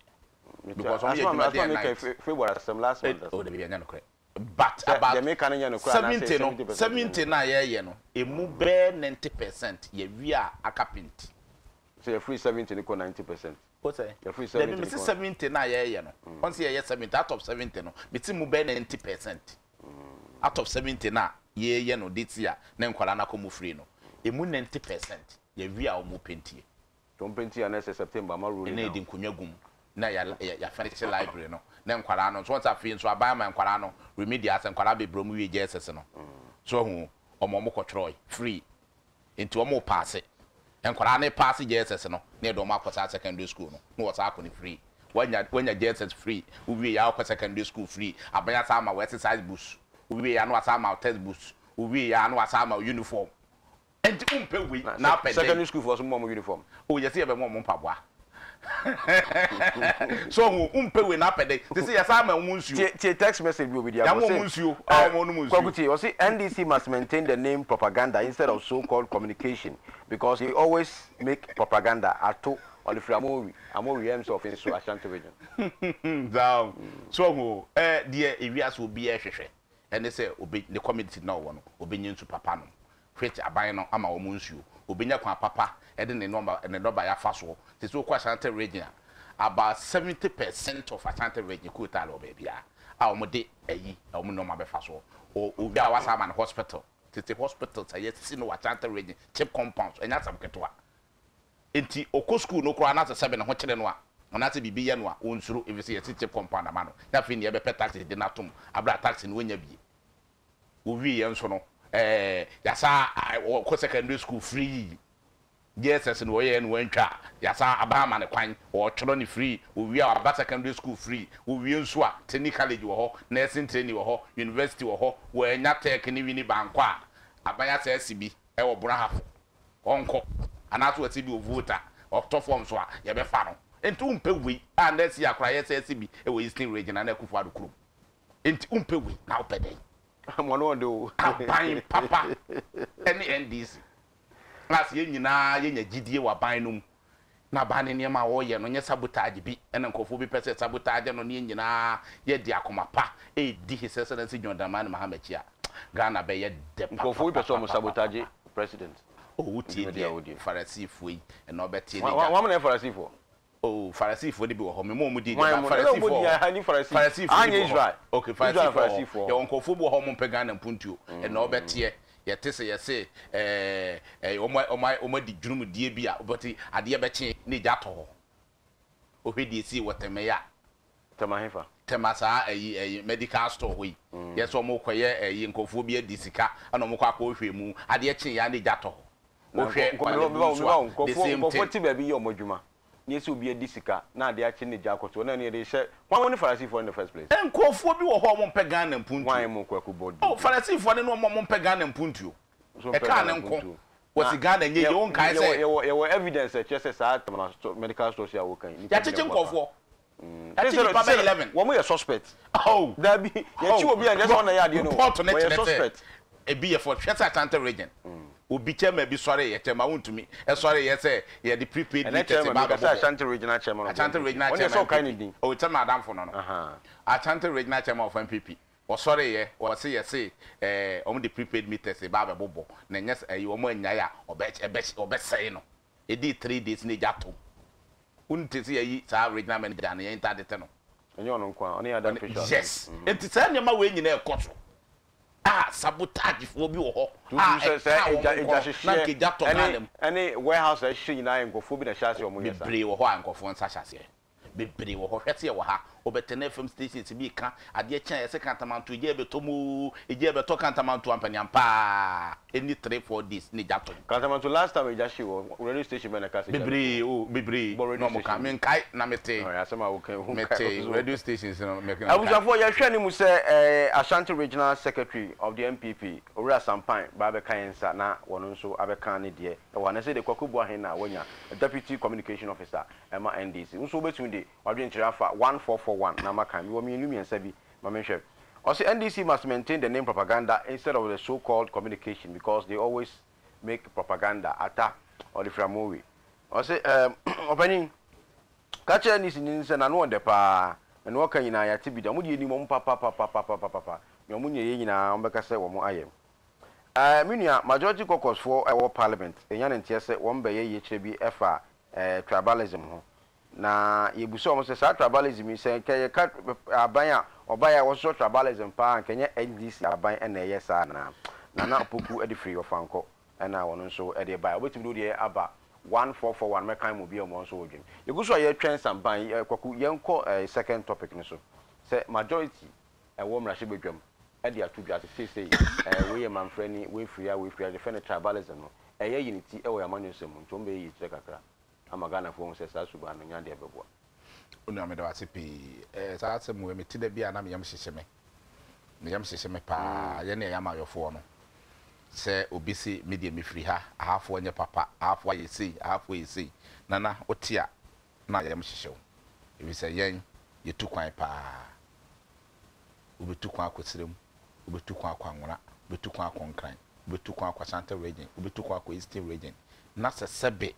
Mete Because wɔn yɛ asɛm a adwuma asɛm day a and meka night. February asɛm last Eh, month oh asɛm. dabi, ɛnyɛ nokorɛ. But Sɛ about deɛ meka no nyɛ nokorɛ anaasɛ 70 no, 70% nyɛ 70 nokorɛ. no a yɛreyɛ no, emu bɛyɛ 90% yɛwie a aka penti. Sɛ yɛfiri 70 no kɔ 90%. Wo sɛ? Yɛfiri Dabi, 70 no mese kɔ. 70 no a yɛreyɛ no, wɔn sɛ yɛyɛ 70, out of 70 no, mese mu bɛyɛ 90% out of 70 no a yɛreyɛ no this year na nkwadaa no akɔ mu free no, emu 90% yɛwie a wɔn pentie. Wɔn pentie a na ɛsɛ September ama rolling Na down. yɛde nkonnwa gu mu na yɛ yɛ yɛafɛnihye library no na nkwadaa no nso wɔn sɛ afei nso aban ama nkwadaa no remedial sɛ nkwadaa bebree wɔn wie JSS no so ahu wɔn wɔn kɔtwerɛe free Nti wɔn repaase. Nkwadaa no repaase JSS no, na yɛde wɔn akɔ saa secondary school no, na wɔsan akɔ no free. Woanya woanya JSS free, wowie a wokɔ secondary school free, aban asan ama wo exercise books, wowie a na wasan ama wo text books, wowie a na wasan ama wo uniform. Nti wompɛ wei Na na wopɛ dɛn? secondary school foɔ nso moma wɔn uniform? Oh, yɛse yɛbɛma wɔn mpaboa. So wohu, wompɛ wei na wopɛ dɛn? Sese yɛsan ama wɔn nsuo. Tie tie text message bi obi de aba Yɛama ɔse wɔn nsuo a eh, wɔnom nsuo. Kwaku tie ɔse NDC must maintain the name propaganda instead of so called communication because they always make propaganda ato ɔlefiri Amori Amori ɛm sɛ ɔfe nso Ashanti region. Saa so wahu o, eh, deɛ ewiase obiara hwehwɛ ɛne sɛ obe ne community no a ɔwɔ no obenya nsu papa nom which aban no ama wɔn nsuo, obenya kwan papa de ne nnoɔma ne nnɔbaeɛ afa soɔ. Te sɛ wokɔ Ashanti region a, about 70 percent of Ashanti region coal tar wɔ baabiara a wɔde ayi wɔn nnoɔma bɛfa soɔ. O owie a wɔasan ama no hospital. Tete hospitals a yɛasi no wɔ Ashanti region, chip compounds, ɛnyɛ asɛm ketewa. Enti ɔkɔ school no koraa na sɛ sɛbe ne ho kyere no a, anaasɛ biribi yɛ no a, ɔnsuro efisɛ yɛasi chip compound ama no. Na afei nea yɛbɛpɛ taxi de no atom, aberɛ a taxi no wanya bie. Wɔwieɛ nso no, ɛɛ, yɛasan ɔkɔ secondary school free. JSS no ɔyɛɛ no wantwa a, yɛasan aban ama no kwan, ɔretwerɛ no free. Ɔwie a, waba secondary school free. Ɔwie nso a, training college wɔ hɔ, nursing training wɔ hɔ, university wɔ hɔ. Wannya Tech ne Winneba ankɔ a, aban asan asi bi wɔ Brong Ahafo, ɔnkɔ. Anaasɛ wasi bi wɔ Volta, ɔtɔ fam nso a, yɛbɛfa no. Nti wompɛ wei a nurse yi a koraa yɛsan asi bi wɔ Eastern Region anaa Akufo Addo kurom. Enti wompɛ wei na wopɛ dɛn? Mo ano ɔde o. Aban papa ne NDC. A sɛ yɛn nyinaa yɛnya gyidie wɔ aban no mu na aban no nneɛma a ɔreyɛ no nyɛ sabotage bi na nkurɔfoɔ bi pɛ sɛ sabotage no ne yɛn nyinaa yɛde akoma pa redi His Excellency John Dramani Mahama akyi a, Ghana bɛyɛ dɛ Nkurɔfoɔ bi pɛ sɛ wɔn sabotage papapapapapa. president Oh, wotie dwumadi a deɛ ɔredi no. Farisifoɔ yi na ɔbɛte ne gya. Hwan mo na yɛ Farisifoɔ? Oh, Farisifoɔ no bi wɔ hɔ. Mema wɔn din deɛ, Hwan but mo? Ɛna wɔn Farisifoɔ din wɔ hɔ. aha ni Farisi. Farisifoɔ Aha no bi nyɛ wɔ hɔ. Israel. Okay, Israel Farisifoɔ wɔ hɔ. Farisifoɔ. Yɛwɔ nkurɔfoɔ bi wɔ hɔ a wɔmpɛ Ghana mpuntuo. Ɛna wɔbɛteɛ. Yɛte sɛ yɛse ɛɛ ɛɛ wɔn wɔn wɔn adi dwurumdie bi a, but adeɛ bɛkye na egya atɔ hɔ. Wohwɛ deɛ esii wɔ Tɛmɛ yi a. Tɛmɛ hefa? Tɛmɛ saa ɛyi ɛyi medical store hɔ yi. Yɛse wɔrekɔyɛ ɛyi nkurɔfoɔ bi adi sika ɛna wɔkɔ akɔhwɛ mu. Adeɛ kyeeɛ ara na egya atɔ hɔ. Na Wohwɛ nkurɔfoɔ Kwale meba wo nso meba wo a, the nkurɔfoɔ same nkurɔfoɔ thing. te baabi yɛ wɔn adwuma na yɛsɛ obi adi sika na adeɛ akye na egya akɔto na ɛno yɛde rehyɛ hwan mo ne Farisifoɔ no in the first place? Nkurɔfoɔ bi wɔ hɔ a wɔmpɛ Ghana mpuntuo. Hwan mo Kwaku bɔ Oh, din? Farisifoɔ no ne wɔn a wɔmpɛ Ghana mpuntuo. Nso mpɛ Ɛkaa Ghana ne nko. mpuntuo. Na Wɔsi Ghana nyɛ yie, yɛ wonkae yɛwɔ sɛ. yɛwɔ yɛwɔ evidence a ɛkyerɛ sɛ saa Tema store medical stores yi a woka yi nnipa bi na Yɛakyekye ɛboa paa. nkurɔfoɔ. Yɛakye nnipa bɛyɛ 11. Wɔn yɛ suspect. Oh. Dabi, yɛkyi obi a nkyɛ sɛ ɔna yɛ adeɛ no. Report no Wɔyɛ kyerɛ sɛ suspect. ebi yɛ fɔ. Hwɛ sɛ Ashanti region, obi chairman bi sɔre yɛ chairman wontumi ɛsɔre yɛ sɛ yɛde prepaid Ɛnɛ meters chairman, ba meka sɛ abɛbobɔ. Ashanti regional chairman of the Ashanti NPP. regional Ɔno deɛ sɛ chairman ɔkae ne NPP. din. Oh, chairman adamfo no no. Ahaa. Ashanti regional chairman of NPP. Wɔsɔre yɛ, wɔse yɛse ɛɛ wɔn de prepaid meters ba abɛbobɔ na ɛnyɛ sɛ ɛyi wɔn annyae a ɔbɛ ɛbɛ ɔbɛsɛe no. Edii 3 days na egya tom. Wonte sɛ yɛayi saa regional manager no, yɛn ntadete no. Ɛnyɛ ɔno nko ara, ɔne other officials. Yes. Nti saa nneɛma wei nyinaa ɛkɔ so a sabotage foɔ bi wɔ hɔ a Tutu sɛ sɛ ɛka wɔn egya nko egya no na hyehyeɛ nka egya tɔ Ghana ɛne mu. ɛne warehouse a ɛhyehyɛ nyinaa yɛ nkurɔfoɔ bi na ɛhyɛ aseɛ wɔn yɛ saa. Bebree wɔ hɔ a nkurɔfoɔ nsa hyɛ aseɛ. Bebree wɔ hɔ. Hwɛ sɛ yɛwɔ ha, wobɛte na FM stations bi reka, adeɛ kye a yɛse Kantamanto egya rebɛtɔ mu oo, egya rebɛtɔ Kantamanto ampaniampa ara, ɛnni 3, 4 days na egya tɔ mu. Kantamanto last time egya hyee wɔ radio station bɛn na ɛka sɛ egya bɛtɔ Bebree hɔ? oo, bebree Bɔ na radio wɔka. station bi. Menkae na metee. Ɔyɛ asɛm a woka yi, wonkae Metee nso. radio stations no, menkae. Abusuafoɔ yɛhwɛ anim sɛ eh, Ashanti Regional Secretary of the NPP, Owura Sampan ba abɛka yɛn nsa na wɔno nso abɛka ne deɛ wɔ ha. Na sɛdeɛ Kwaku Boahen na wanya Deputy Communication Officer ɛma NDC. Wo nso wobɛtumi de w'adwenkyerɛ afa 1441 na maka. Mewɔ mmienu mmiɛnsa bi, ma menhwɛ. Ɔse NDC must maintain the name propaganda instead of the so called communication because they always make propaganda. Ata, ɔde firi Amowi. Ɔse ɛɛm ɔpanin, ka kyerɛ NDC ni no sɛ n'ano ɔdɛ paa, na nea ɔka nyinaa yɛate bi da. Wɔn deɛ yɛnim wɔn papapapapapapa. Nea wɔn nyɛeɛ nyinaa wɔbɛka sɛ wɔn ayɛ. Ɛɛ me nua, majority caucus foɔ a ɛwɔ parliament nya ne nteɛ sɛ wɔn bɛyɛ yɛkyerɛ bi ɛfa ɛɛ tribalism ho. Na yɛbusa wɔn sɛ saa tribalism yi sɛ nka yɛka aban a ɔbaeɛ a wɔsosɔ tribalism paa anka ɛnyɛ NDC aban na ɛyɛ saa anaa? Nana Opoku de firi Ɔfankɔ ɛna wɔn nso de baeɛ. Wobɛtumi de wo deɛ aba 1441 mɛkan mu obiara mu wɔn nso wɔ dwem. Yɛgu so a yɛretwɛn sampan yi, Kwaku yɛnkɔ ɛɛ second topic no so. Sɛ majority ɛwɔ mmarahyɛbadwam de ato dwa sɛ seesei ɛɛ wei yɛ manfrani, wei firi ha, wei firi ha, yɛfrɛ no tribalism no, ɛyɛ ayi ne ti wɔ yɛn amanyɔsɛm mu nti wɔbɛyɛ yikyerɛ kakra ama Ghanafoɔ ahu sɛ saa suban no nyɛ adeɛ a ɛbɛboa. Onua meda wo ase pii. Eh, saa asɛm wei mete da bi a na me yam hyehye me. Me yam hyehye me paa. Yɛn a yɛyɛ amayɔfoɔ no, sɛ obi se me deɛ mefiri ha, ahafoɔ nyɛ papa, ahafoɔ ayɛ sei, ahafoɔ yɛ sei. Nana, wote a na yam hyehye wo. Ɛfiri sɛ yɛn, yɛtu kwan paa. Wobɛtu kwan akɔ Serem, wobɛtu kwan akɔ Anwona, wobɛtu kwan akɔ Nkran, wobɛtu kwan akɔ Ashanti Region, wobɛtu kwan akɔ Eastern Region, na sɛ sɛbe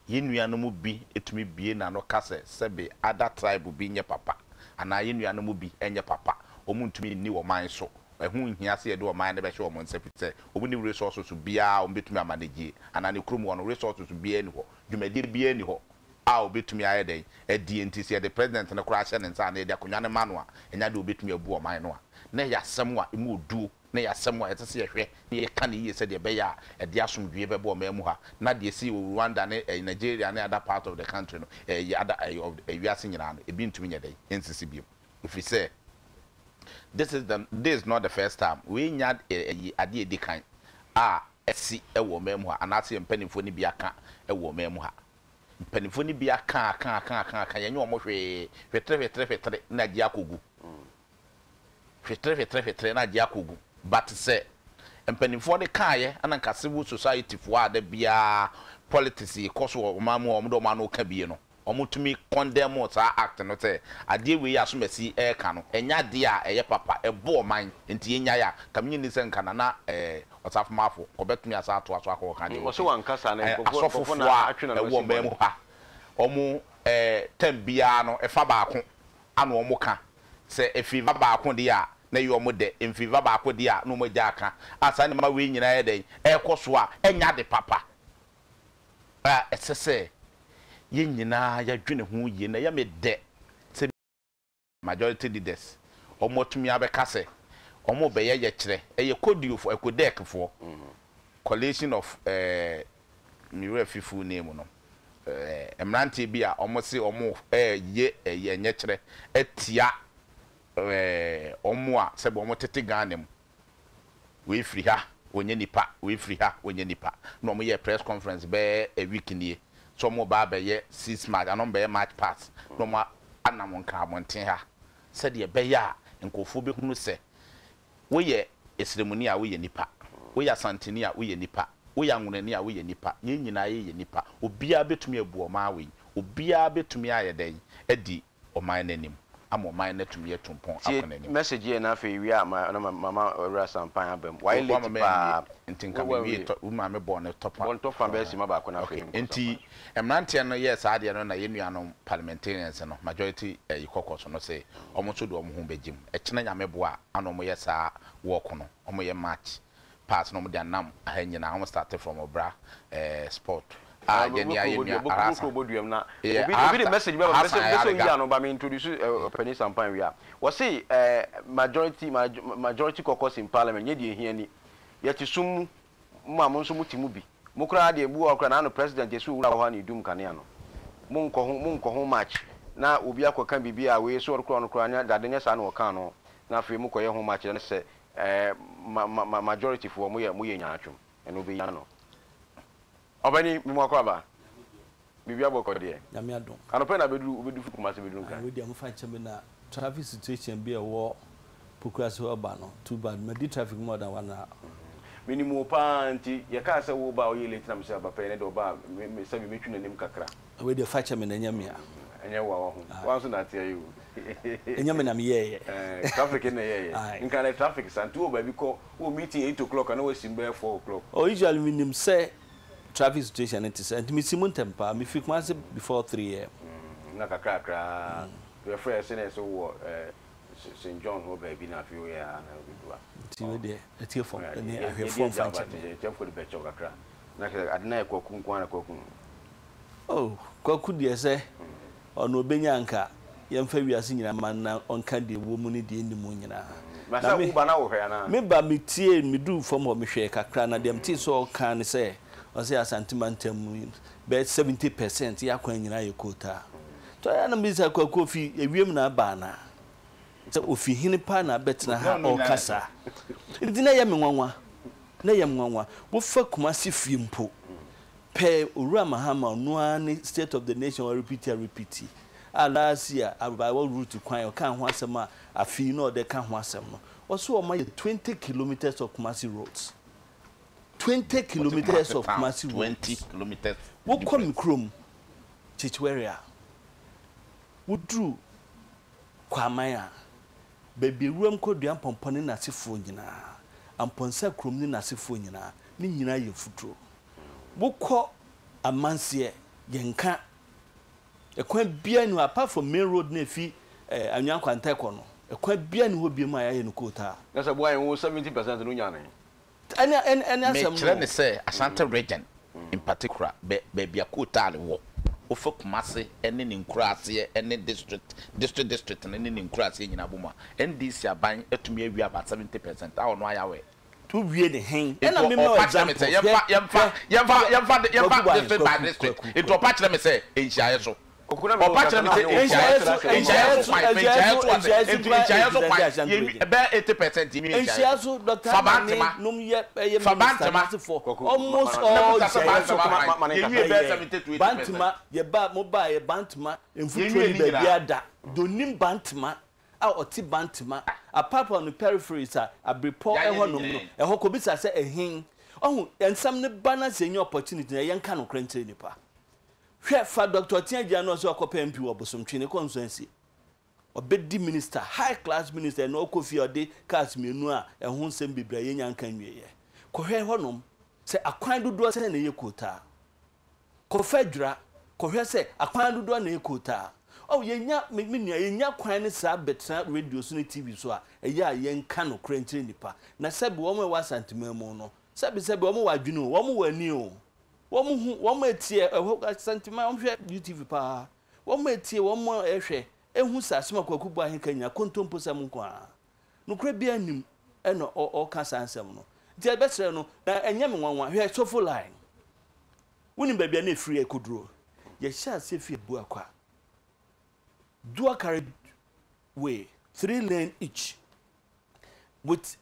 yɛn nuanom bi tumi bue n'ano ka sɛ sɛbe other tribe bi nyɛ papa anaa yɛn nuanom bi nyɛ papa, wɔntumi nni ɔman so, ɛho nhia sɛ yɛde ɔman no bɛhyɛ wɔn nsa efisɛ wɔnni resources biara a wɔbɛtumi amanage anaa ne kurom hɔ no resources biara nni hɔ, dwumadie biara nni hɔ a ɔbɛtumi ayɛ dɛn adi enti sɛ yɛde president no koraa hyɛ ne nsa anaa yɛde akonnwa no ma no a, ɛnyɛ adeɛ a ɔbɛtumi abu ɔman no a, na ɛyɛ asɛm a ɛmu ɔduo, na ɛyɛ asɛm a ɛsɛ sɛ yɛhwɛ na yɛka no yie sɛdeɛ ɛbɛyɛ a ɛde asomdwoeɛ bɛba ɔman mu ha, na deɛ ɛsii wɔ Rwanda ne Nigeria ne other part of the country no, ɛyɛ other ɛyɛ of ewiase nyinaa no, ebi ntumi nyɛ dɛn ɛnsisi bio. Ɛfiri sɛ, this is the, this is not the first time, wei nyɛ ɛyi adeɛ a ɛdi kan a asi wɔ ɔman mu ha, anaasɛ yɛn mpanimfoɔ no bi aka wɔ ɔman mu ha. Mpanimfoɔ no bi aka aka aka aka aka, yɛnyɛ wɔn hwee, hwetere hwetere hwetere na agye akɔgu. Hwetere hwetere hwetere na agye akɔgu. But sɛ mpanimfoɔ no kaeɛ ɛna nka civil society foɔ a da biara politics kɔ so wɔ ɔman mu a wɔn de wɔn ano ka bie no, wɔtumi condemn saa act no sɛ adeɛ wei a Asomasi reka no ɛnyɛ adeɛ a ɛyɛ papa, ɛbɔ ɔman nti yɛnnyae a, nka menye nni sɛ nka Nana eh, Ɔsafo Marfo ɔbɛtumi asan atoa so akɔ ɔka deɛ Ɔse ɔte. wanka saa na Eh, nkurɔfoɔ nkurɔfoɔ asɔfofoɔ na a atwe n'ano ɛwɔ asi ɔman mu bɔne. ha, wɔn eh, term biara no ɛfa baako ana wɔn ka. Sɛ ɛfever baako deɛ a na ɛyɛ wɔn dɛ, ɛmfever baako deɛ a na wɔn agya aka. A saa nneɛma wei nyinaa yɛ dɛn? Ɛrekɔ so a ɛnyɛ ade papa a ɛsɛ sɛ yɛn nyinaa yɛdwene ho yie. Na ɛyɛ me dɛ sɛ majority leaders wɔn atumi abɛka sɛ wɔn rebɛyɛ yɛkyerɛ. Ɛyɛ Codiofoɔ, Codec foɔ, collation of eh, me werɛ fi full name no, eh, mmeranteɛ bi a wɔn se wɔn reyɛ ɛyɛ nyɛkyerɛ atia eh, wɔn a sɛbi wɔn tete Ghana mu. Wei firi ha, wɔnyɛ nipa, wei firi ha, wɔnyɛ nipa. Na wɔn yɛɛ press conference bɛyɛ a week nie sɛ wɔn reba abɛyɛ 6 March anaa wɔn bɛyɛ march past na wɔn anam Nkran abɔnten ha sɛdeɛ ɛbɛyɛ a nkurɔfoɔ bɛhunu sɛ woyɛ Esremuni a woyɛ nipa, woyɛ Asanteni a woyɛ nipa, woyɛ Anwonani a woyɛ nipa, yɛn nyinaa yɛyɛ nipa. Obiara bɛtumi abu ɔman wei, obiara bɛtumi ayɛ dɛn adi. ɔman no anim ama ɔman no atumi atu mpɔn Tie akɔ n'anim. message yɛ na afei wie a ma na mama Owura Sampan aba mu. Wayɛ Woama late manwie paa. nti nka Wo mewie wanwie. tɔ wo maame bɔɔ ne tɔpa Bɔ ntɔfa bɛyɛ simma baako na Okay afei nkɔ nti Sampan so. mmeranteɛ no yɛɛ saa adeɛ no na yɛn nuanom parliamentarians no majority ɛyi caucus no se wɔn nso de wɔn ho bɛgye mu. Ɛkyena Nyame boa a ana wɔyɛ saa walk no wɔyɛ march pass na wɔde anam ha nyinaa wɔn starte from ɔbra eh sport a yɛn nua yɛn nua Arasa Obi na yɛ obi de Arasa message bɛba Hassan bɛsɛ bɛsɛ oyi Ayariga. ano ba me introduce ɔpanin Sampan wie a wɔse eh, majority majority caucus in parliament nyɛ deɛ ehia ni yɛte sum mu mo a mo nso mote mu bi mo koraa deɛ ebi wɔ hɔ koraa na ano president yɛsɛ owura wɔ hɔ a na edum kanea no mo nkɔ ho mo nkɔ ho match na obi akɔka biribi a wei so ɔno koraa ɔno koraa nyɛ dade nyɛ saa na ɔkaa no na afei mo kɔyɛ ho match na sɛ Ɛɛ ma ma ma majority foɔ mo yɛ mo yɛ nyaatwom ɛna obeyi ano. Ɔbɛni me mu akɔ aba. Biribi abɔ kɔ deɛ. Nyame adom. Anɔpa yi na abɛduru wobɛdu firi Kumasi bɛduru Ae Nkran. wei deɛ mofa nkyɛ me na traffic situation bi a ɛwɔ Pokuase hɔ ba no too bad madi traffic more than one hour. Menim wo paa nti yɛkaa sɛ woba a woyɛ late na mesɛ aba pɛyɛ ne deɛ ɔba a me me sɛbi mɛtwi n'anim kakra. Wei deɛ fa kyɛ me na ɛnyɛ me a. Ɛnyɛ wo a wahu. Woa nso na ateɛ yi o. Ɛnyɛ me na meyɛɛyɛ. Ɛɛ traffic na ɛyɛɛyɛ. Ae. Nkran deɛ traffic saa nti wowɔ baabi kɔ wowɔ meeting 8:00 a na woasim bɛyɛ 4:00. Oh usually menim sɛ traffic situation no te saa nti mesi mu ntɛm paa. Mefiri Kumasi before 3am. Na kakrakra ara yɛfrɛɛ sɛ na ɛsɛ wowɔ ɛɛ St John hɔ baabi na afei woyɛ a na wobɛdu ha. Nti wei deɛ atiefoɔ ne ahwɛfoɔ mfa nkyɛ me. Atiefoɔ de bɛkyɛ wo kakra. Na kyerɛ sɛ ade no ayɛ Kwaku nko ara na Kwaku. Oh Kwaku deɛ sɛ ɔno ɔbɛnya anka yɛmfa wiase nyinaa mma no na ɔnka deɛ ɛwɔ mu ne deɛ ɛnni mu nyinaa. Na Na sɛ me wo ba na wohwɛ anaa? me ba metiee meduu fam hɔ mehwɛɛ kakra na deɛ metee sɛ ɔreka ne sɛ ɔse Asante mantam mu bɛyɛ 70 percent yɛ akwan nyinaa yɛ kootaa. Nti ɔyɛ a na mebisa Kwaku ofi ewiem na aba anaa? Sɛ ofi hene paa na abɛtena ha ɔreka saa? Nti na ɛyɛ me nwanwa. Na ɛyɛ me nwanwa. Wofa Kumasi fie mpo pɛ Owura Mahama ɔno ara ne state of the nation ɔrepiti arepiti a last year abaayewa route kwan ɔkaa ho asɛm a afe yi na ɔde ka ho asɛm no ɔse ɔma yɛ 20 kilometres of Kumasi roads 20 Wɔte kilometres Kumasi of town Kumasi 20 roads kilometres wokɔ me difference. kurom Kyekyewere a woduru Kwaman a baabi awuram kɔdua mpɔmpɔ ne n'asefoɔ nyinaa Ampɔnsa kurom ne n'asefoɔ nyinaa ne nyinaa yɛ mfuturo Wokɔ amanseɛ yɛnka ɛkwan biara nni hɔ apart from main road no a ɛfi eh, Anwea Nkwanta kɔ no ɛkwan biara nni hɔ biom a yɛayɛ no kootaa. Na sɛ boa yɛn wo 70% no wonya no he? Ɛne ɛne ɛne asɛm Mekyerɛ no ne o. sɛ Ashanti region in particular bɛ baabi a kootaa no wɔ, wofa Kumasi ne ne nkuraaseɛ ne district district district no ne ne nkuraaseɛ nyinaa bɔ mu a, NDC aban atumi awie about 70% a ɔno ayɛ aware. To wie ne hen? Nti Ɛna me ma wo ɔpa kyerɛ me sɛ examples yɛmfa hwɛ yɛmfa hwɛ yɛmfa hwɛ yɛmfa Kwaku yɛmfa Boahen district by Kwaku district. Kwaku Nti Kwaku. ɔpa kyerɛ me sɛ nhyiaeɛ so. Kwaku na me ne wo Ɔpa kasa kyerɛ me na sɛ me ne wo nhyiaeɛ Nhyiaeɛ so so kasa nhyiaeɛ nhyiaeɛ so so kwan fa nhyiaeɛ nhyiaeɛ so so ase nhyiaeɛ so nti koraa nhyiaeɛ so represent kwan Ashanti yɛnwi region. ɛbɛyɛ 80% yɛnwi nhyiaeɛ Nhyia so. so Doctor Fa Ama ne Bantema nom yɛ ɛyɛ fa minister Bantema n'asefoɔ Kwaku ma almost ma na all bisa sɛ nhyiaeɛ so Bantema kwan kwan ma ne nkasa. yɛnwie bɛyɛ ɛyɛ 70 to 80%. Bantema yɛba mo baa yɛ Bantema mfuturo Yɛnwie ni ne baabi nyinaa. ada deɛ onim Bantema a ɔte Bantema apart from ne peripheries a Abrepɔ Yɛayɛ ne ɛhɔ nom no nyinaa. ɛhɔ kɔbisa sɛ ɛhen ɔho nsɛm no ba na sɛ yɛnya opportunity na yɛnka nokorɛ nkyerɛ nipa hwɛ fa Doctor Ɔtea Agyia no ɔsɛ ɔkɔpɛ MP wɔ Bosomtwe ne constituency Ɔbɛdi minister, high class minister ɛnɛ ɔkɔ fie a ɔde cars mmienu a ɛho nsɛm bebree a yɛnnya nka nwieɛ. Kɔhwɛ hɔnom sɛ akwan dodoɔ sɛn na ɛyɛ kootaa. Kɔfa adwira kɔhwɛ sɛ akwan dodoɔ na ɛyɛ kootaa. Oh, yɛnya, me, me nua, yɛnya kwan ne saa bɛtena radio so ne TV so a, ɛyɛ a yɛnka nokorɛ nkyerɛ nnipa. Na sɛbe wɔn a ɛwɔ Asanteman mu no, sɛbe sɛbe wɔn wɔ adwene o, wɔn wɔ ani o, wɔn hu, wɔn ɛteɛ, ɛhɔ Asanteman, wɔn hwɛ UTV paa. Wɔn a etie, wɔn a ɛhwɛ, ehu sɛ asɛm a Kwaku Boahen ka nyinaa kontomposɛm nko ara. Nokorɛ biara nnim ɛna ɔreka saa nsɛm no. Nti ɛbɛsrɛ no, na ɛnyɛ me nwanwa. Hwɛ Sofo line. Wonim baabi a na ɛfiri ɛkɔduro? Yɛhyɛ aseɛ firi Abuakwa. Dual carriage way, 3 lane each, with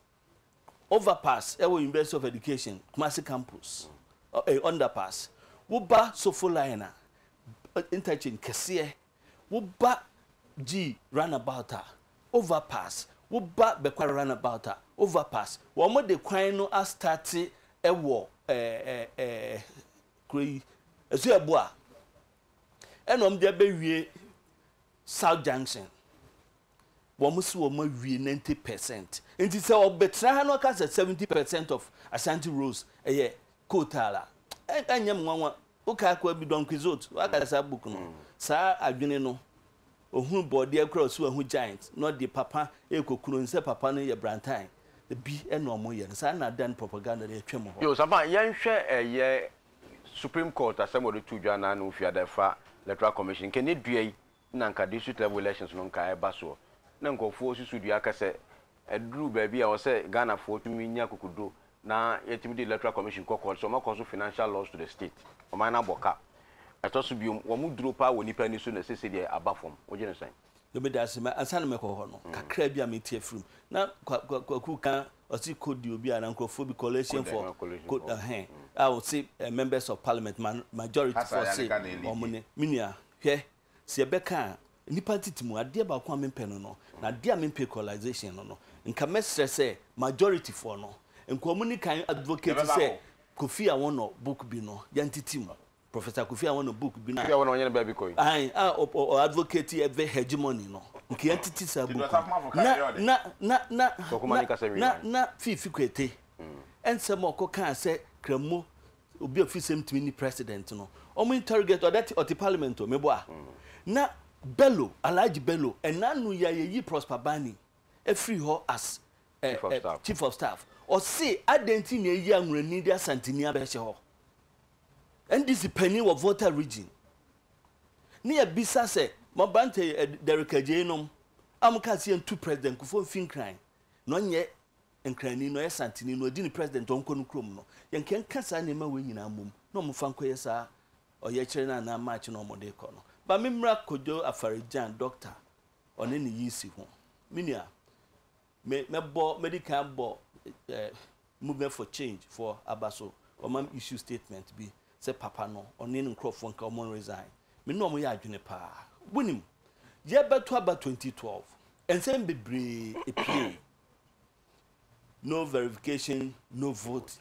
overpass ɛwɔ University of Education, Kumasi campus, eh, underpass. Woba Sofo line a, interchange kɛseɛ. Woba G roundabout a, overpass. Woba Bɛkwa roundabout a, overpass. Wɔn de kwan no astarte ɛwɔ ɛɛ ɛɛ kuro yi, Asuaboa. Ɛna wɔn de abɛwie. South Junction, wɔn se wɔn awie 90%. Nti sɛ ɔbɛtena ha na ɔka sɛ 70% of Ashanti roads ɛyɛ coal tar a, ɛnyɛ me nwanwa. Wokae akoa bi, Don Quixote, waka saa book no. Saa adwene no, ohunu bɔɔdeɛ koraa ɔsi wahu giant na ɔde papa rekɔku no, ɔnim sɛ papa no yɛ brantan. Bi na wɔyɛ no. Saa nnaadaa ne propaganda no yɛtwam hɔ. Yo, Safa, yɛnhwɛ ɛyɛ Supreme Court asɛm a wɔde too dwa naanu fiada ɛfa Electoral Commission, nka ɛnnɛ dua yi na nka district level elections no nka ɛba soɔ. Na nkurɔfoɔ susu dua ka sɛ ɛduru baabi a ɛwɔ sɛ Ghanafoɔ tumi nya akokoduro na yɛtumi de Electoral Commission kɔ court sɛ wɔakɔ so financial loss to the state. Ɔman no abɔ ka. Ɛtɔ so biom, wɔn duro paa wɔ nnipa ani so na seesei deɛ aba fam. Wogye no sɛn? Yo meda ase ma ansa na mɛkɔ hɔ no kakra bi a mete afiri mu na kwa kwa kwaku ka ɔse kodi obi a na nkurɔfoɔ bi coalition for ko ɛhɛn a ɔse eh, members of parliament ma majority Kasa foɔ ya se ne ka na eliki. wɔn ne me nua hwɛ sɛ yɛbɛka a nnipa tete mu adeɛ baako a mempɛ no no na adeɛ a mempɛ equalization no no nka mɛsrɛ sɛ majority foɔ no nka wɔn ni kan advocate Yɛbɛba sɛ hɔ. Kofi Awono book bi no yɛntete mu. Professor Kofi Awono book bi no a. Kofi Awono ɔnyɛ ne baabi kɔ yi. Ae, a ɔ ɔ advocate ɛvɛ hegemony no. Nka yɛntete saa Nti book Dɔsafo no. Mafo ka Na ɛyɛ ɔdɛ. na na na Kwaku na Mane kasa wie na wan. na Fiifi Kwete nsɛm a ɔkɔ kaa sɛ Kramo obi a ofi sɛm tumi ni president no. Ɔmo interrogate ɔda te ɔte parliament o, meboa. Na Bello, Alhaji Bello, ɛna ano yi a yɛyi Prosper Bani afiri hɔ as ɛ Chief of ɛ staff. chief of staff. Ɔse adɛn nti na yɛyi Anwurani de Asanteni abɛhyɛ hɔ? NDC panin wɔ Volta region ne yɛbisa sɛ mo aberante eh, Derrick Adjei nom a mo kaa sɛ yɛntu President Kufuor mfi Nkran na ɔnyɛ Nkrani na ɔyɛ Santini na ɔdi ne President ɔnkɔ no kurom no, yɛnka nka saa nneɛma wei nyinaa mmom na wɔmfa nkɔyɛ saa ɔyɛkyerɛ no anaa march no a wɔde rekɔ no. Ba me mmra Kojo Afari-Gyan, doctor, ɔne ne yisi ho. Me nua, Me mɛbɔ mɛdi kan abɔ eh, movement for change foɔ aba so wɔma issue statement bi sɛ papa no ɔne ne nkurɔfoɔ nka wɔn resign. Me ne wɔn yɛ adwene paa. Wonim, yɛbɛto aba 2012, nsɛm bebree epiee. No verification, no vote.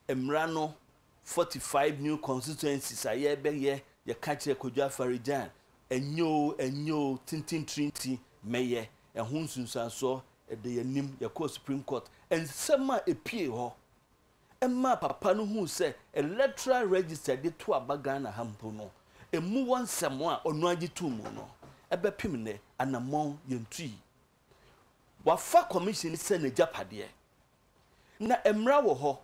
Mmara no 45 new constituencies a yɛbɛyɛ, yɛka kyerɛ Kojo Afari-Gyan, ɛnyɛ o, ɛnyɛ o, tententrinti mɛyɛ, ɛho nsunsuansoɔ ɛda yɛn anim, yɛkɔɔ Supreme Court, nsɛm a ɛpuee hɔ ɛmaa papa no huu sɛ electoral register de to aba Ghana ha mpo no, ɛmu wɔ nsɛm a ɔno ara gye too mu no, ɛbɛpem nnɛ, anammɔn yɛntui. Wafa commission no sɛ n'agyapadeɛ. Na mmara wɔ hɔ,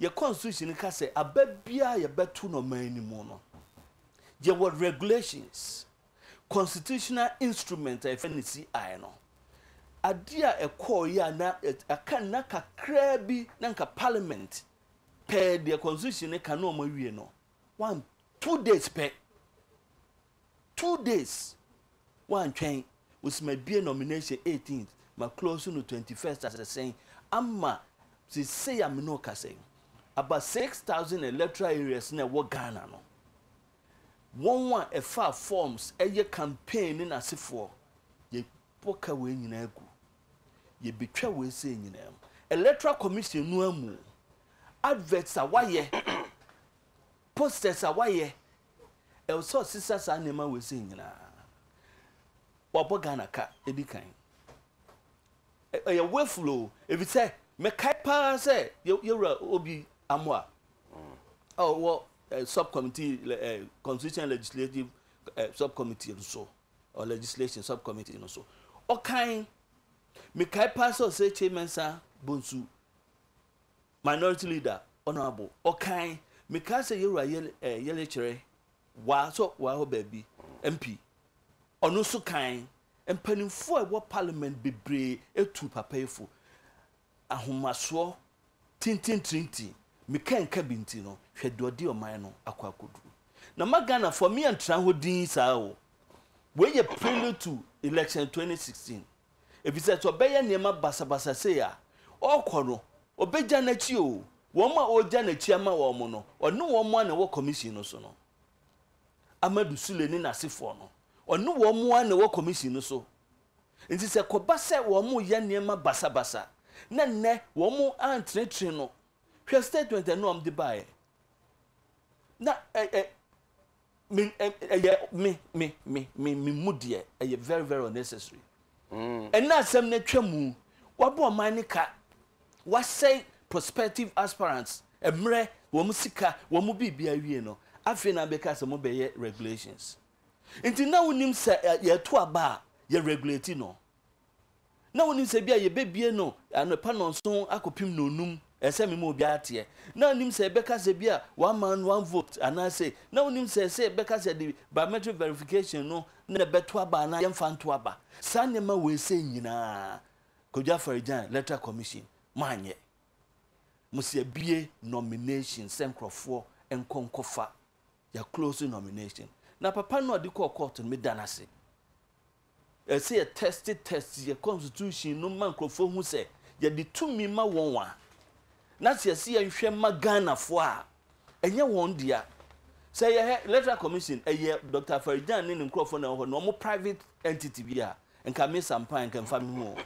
yɛ constitution no ka sɛ aba biara a yɛbɛto no ɔman no mu no, yɛwɔ regulations, constitutional instrument a yɛfrɛ no CI no. Adeɛ a ɛkɔɔ yi a na aka nna kakraa bi na nka parliament pɛɛ deɛ constitution no ka na wɔn awie no, one 2 days pɛ, 2 days wantwɛn, wosi ma bie nomination 18th, ma close no 21st asɛsɛn ama sesei a me ne wo kasa yi, about 6,000 electoral areas na ɛwɔ Ghana no, wɔn a ɛfaa forms ɛyɛ campaign ne n'asefoɔ, yɛbɔ ka wei nyinaa gu, yɛbɛtwa wei sɛ nyinaa mu. Electoral Commission no amu adverts a wayɛ, posters a wayɛ, ɛwɔ sɛ ɔsesa saa nneɛma wei sɛ nyinaa. Wabɔ Ghana ka edi kan. Ɛyɛ weful o, efisɛ mɛkae paa sɛ yɛwura Obi Amoah a ɔwɔ sub committee, constitution legislative sub committee no so, or legislation sub committee no so, ɔkan mekae paa sɛ ɔsɛ Kyei Mensah Bonsu minority leader honourable ɔkan mekae sɛ yɛwura yɛlɛkyerɛ waa so waa hɔ baabi MP ɔno nso kan mpanimfoɔ a ɛwɔ parliament bebree etu papa yi fo ahomasoɔ tintintirinti meka nka bi nti no hwɛ deɛ ɔde ɔman no akɔ akɔduru na ma Ghanafoɔ me yɛntena hɔ din saa o. Wei yɛ prelude to election 2016, efisɛ sɛ ɔbɛyɛ nneɛma basabasa sei a, ɔrekɔ no ɔbɛgya n'akyi o. Wɔn a ɔregya n'akyi ama wɔn no, ɔne wɔn a na ɛwɔ commission no so no, Amadu Sule ne n'asefoɔ no, ɔne wɔn a na ɛwɔ commission no so. Nti sɛ kɔba sɛ wɔn reyɛ nneɛma basabasa na nnɛ wɔn antenetene no, hwɛ statement ɛno a wɔde baeɛ na ɛ ɛ. Me ɛyɛ me me me me me mu deɛ ɛyɛ very very unnecessary. Ɛnna asɛm no atwa mu, wabɔ ɔman no ka, wasɛe prospective aspirants mmerɛ, wɔn sika, wɔn biribi awie no, afei na abɛka sɛ mobɛyɛ regulations. Nti na wonim sɛ yɛto aba a yɛ regulate no. Na wonim sɛ ebia yɛbɛbue no anɔpa nnɔnson akɔpem nnɔnnum, ɛsɛ sɛ mema obiara teɛ. Na wonim sɛ yɛbɛka sɛ ebia one man one vote anaasɛ na wonim sɛ sɛ yɛbɛka sɛ yɛde biometric verification no na ɛbɛto aba anaa yɛmfa nto aba. Saa nneɛma wei sei nyinaa, Kojo Afari-Gyan, Electoral Commission, moanyɛ. Mose yɛabue nomination sɛ nkurɔfoɔ nkɔ nkɔfa, yɛ close nomination. Na papa no a ɔde kɔɔ court no, meda no ase. Ɛsɛ yɛ test test yɛ constitution no ma nkurɔfoɔ hu sɛ yɛde tumi ma wɔn a, na sɛ yɛse yɛnhwɛ ma Ghanafoɔ a, ɛnyɛ wɔn dea. Sɛ yɛhɛ Electoral Commission, ɛyɛ Doctor Afari-Gyan ne ne nkurɔfoɔ na ɛwɔ hɔ no, wɔn private entity bi a, nka me Sampan nka ɛmfa me ho o.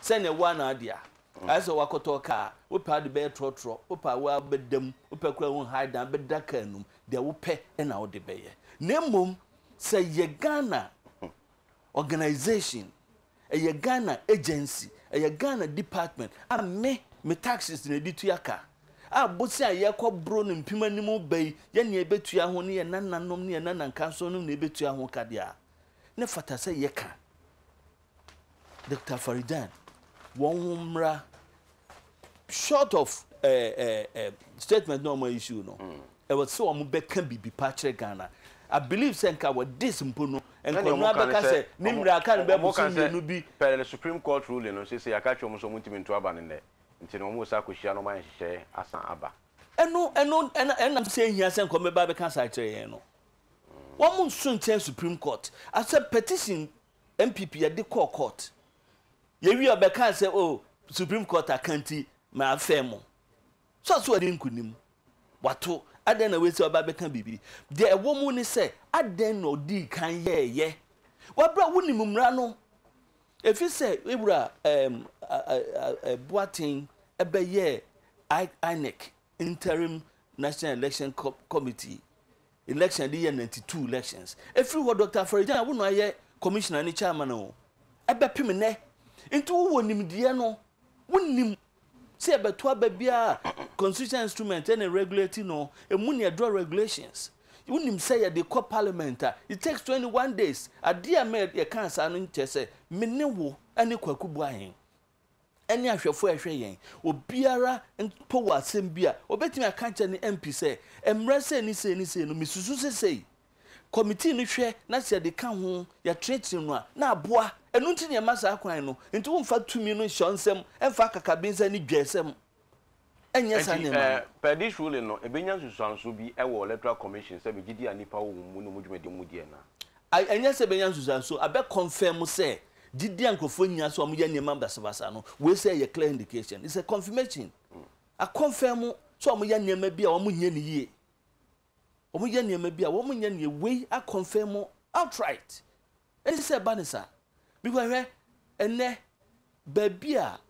Sɛdeɛ wo ara na adea. Ayɛ sɛ woakɔtɔ kaa, wopɛ a wode bɛyɛ trɔtrɔ, wopɛ a wo ara wobɛda mu, wopɛ koraa a wonhae dan, bɛda kaa no mu, deɛ wopɛ na wode bɛyɛ. Na mmom Sɛ yɛ Ghana organisation, ɛyɛ Ghana agency, ɛyɛ Ghana department a me me taxes na ɛde tua ka, a bosea a yɛkɔ boro no mpem anim ba yi yɛ nea ɛbɛtua ho ne yɛn nananom ne yɛn nanankansonom na ɛbɛtua ho ka deɛ a, ne fata sɛ yɛka. Doctor Farijan, wɔn ho mmra short of eh, eh, eh, statement na wɔn issue no ɛwɔ sɛ wɔn bɛka biribi pa kyerɛ Ghana. I believe sɛ nka wɔ this mpo no nkɔnɔ abɛka sɛ ne mmerɛ aka no bɛyɛ bosom mmienu bi. Pɛrɛ no Supreme Court ruling no seesei yɛaka akyerɛ wɔn sɛ wɔntumi nto aba no nnɛ nti no wɔn resa akɔhyia na wɔayɛ nhyehyɛe asan aba. Ɛno ɛno ɛna ɛnam sɛ ehia sɛ nka wɔbɛba abɛka saa akyerɛ yɛn no wɔn nso nkyɛn Supreme Court asɛ petition NPP yɛde kɔɔ court yɛwie ɔbɛkaa sɛ oh supreme court aka nti ma afɛn mo so ɔso ɔde nkunim wato adɛn na wei sɛ ɔba bɛka biribi deɛ ɛwɔ mu ne sɛ adɛn na ɔdii kan yɛɛyɛ wabra wonim mmara no ɛfiri sɛ ewura ɛɛm Boateng ɛbɛyɛɛ INEC interim national election committee Election de yɛ 92 elections. Ɛfiri hɔ Doctor Afari-Gyan wo na ayɛ commissioner ne chairman o. Ɛbɛpem nnɛ. Nti wo wɔ nimdeɛ no, wo nim sɛ yɛbɛto aba biara a constitutional instrument ɛna regulate no, ɛmu na yɛdraw regulations. Wo nim sɛ yɛde kɔ parliament a, it takes 21 days. Adeɛ a ɛma yɛkaa saa no nkyerɛ sɛ me ne wo ɛne Kwaku Boahen ne ahwɛfo a ɛhwɛ yɛn, obiara mpo wɔ asɛm bi a obetumi aka akyerɛ ne MP sɛ, mmara sei ne sei ne sei no, misusu sɛ sei. Kɔmitii no hwɛ na sɛ yɛde ka ho, yɛtenetene no a, na aboa. Ɛno nti na yɛma saa kwan no. Enti womfa tumi no nhyɛ wo nsam, mfa akakabensɛm ne dwaesɛm nyɛ saa Enti, nneɛma no. per this ruling no, ebenya nsusuanso bi wɔ Electoral Commission sɛ gyidi a nnipa wɔ wɔn mu ne wɔn dwumadi mu di anaa? A Ɛnyɛ sɛ ɛbɛnya nsusuanso, abɛ confirm sɛ gyidi a nkurɔfoɔ nya sɛ wɔyɛ nneɛma basabasa no, wei sɛ ɛyɛ clear indication. It's a confirmation. A confirm sɛ wɔyɛ nneɛma bi a wɔnyɛ no yie. Wɔyɛ nneɛma bi a wɔnyɛ no yie. Wei a confirm outright. Ɛne sɛ ɛba ne saa. Because hwɛ, ɛnnɛ, baabi a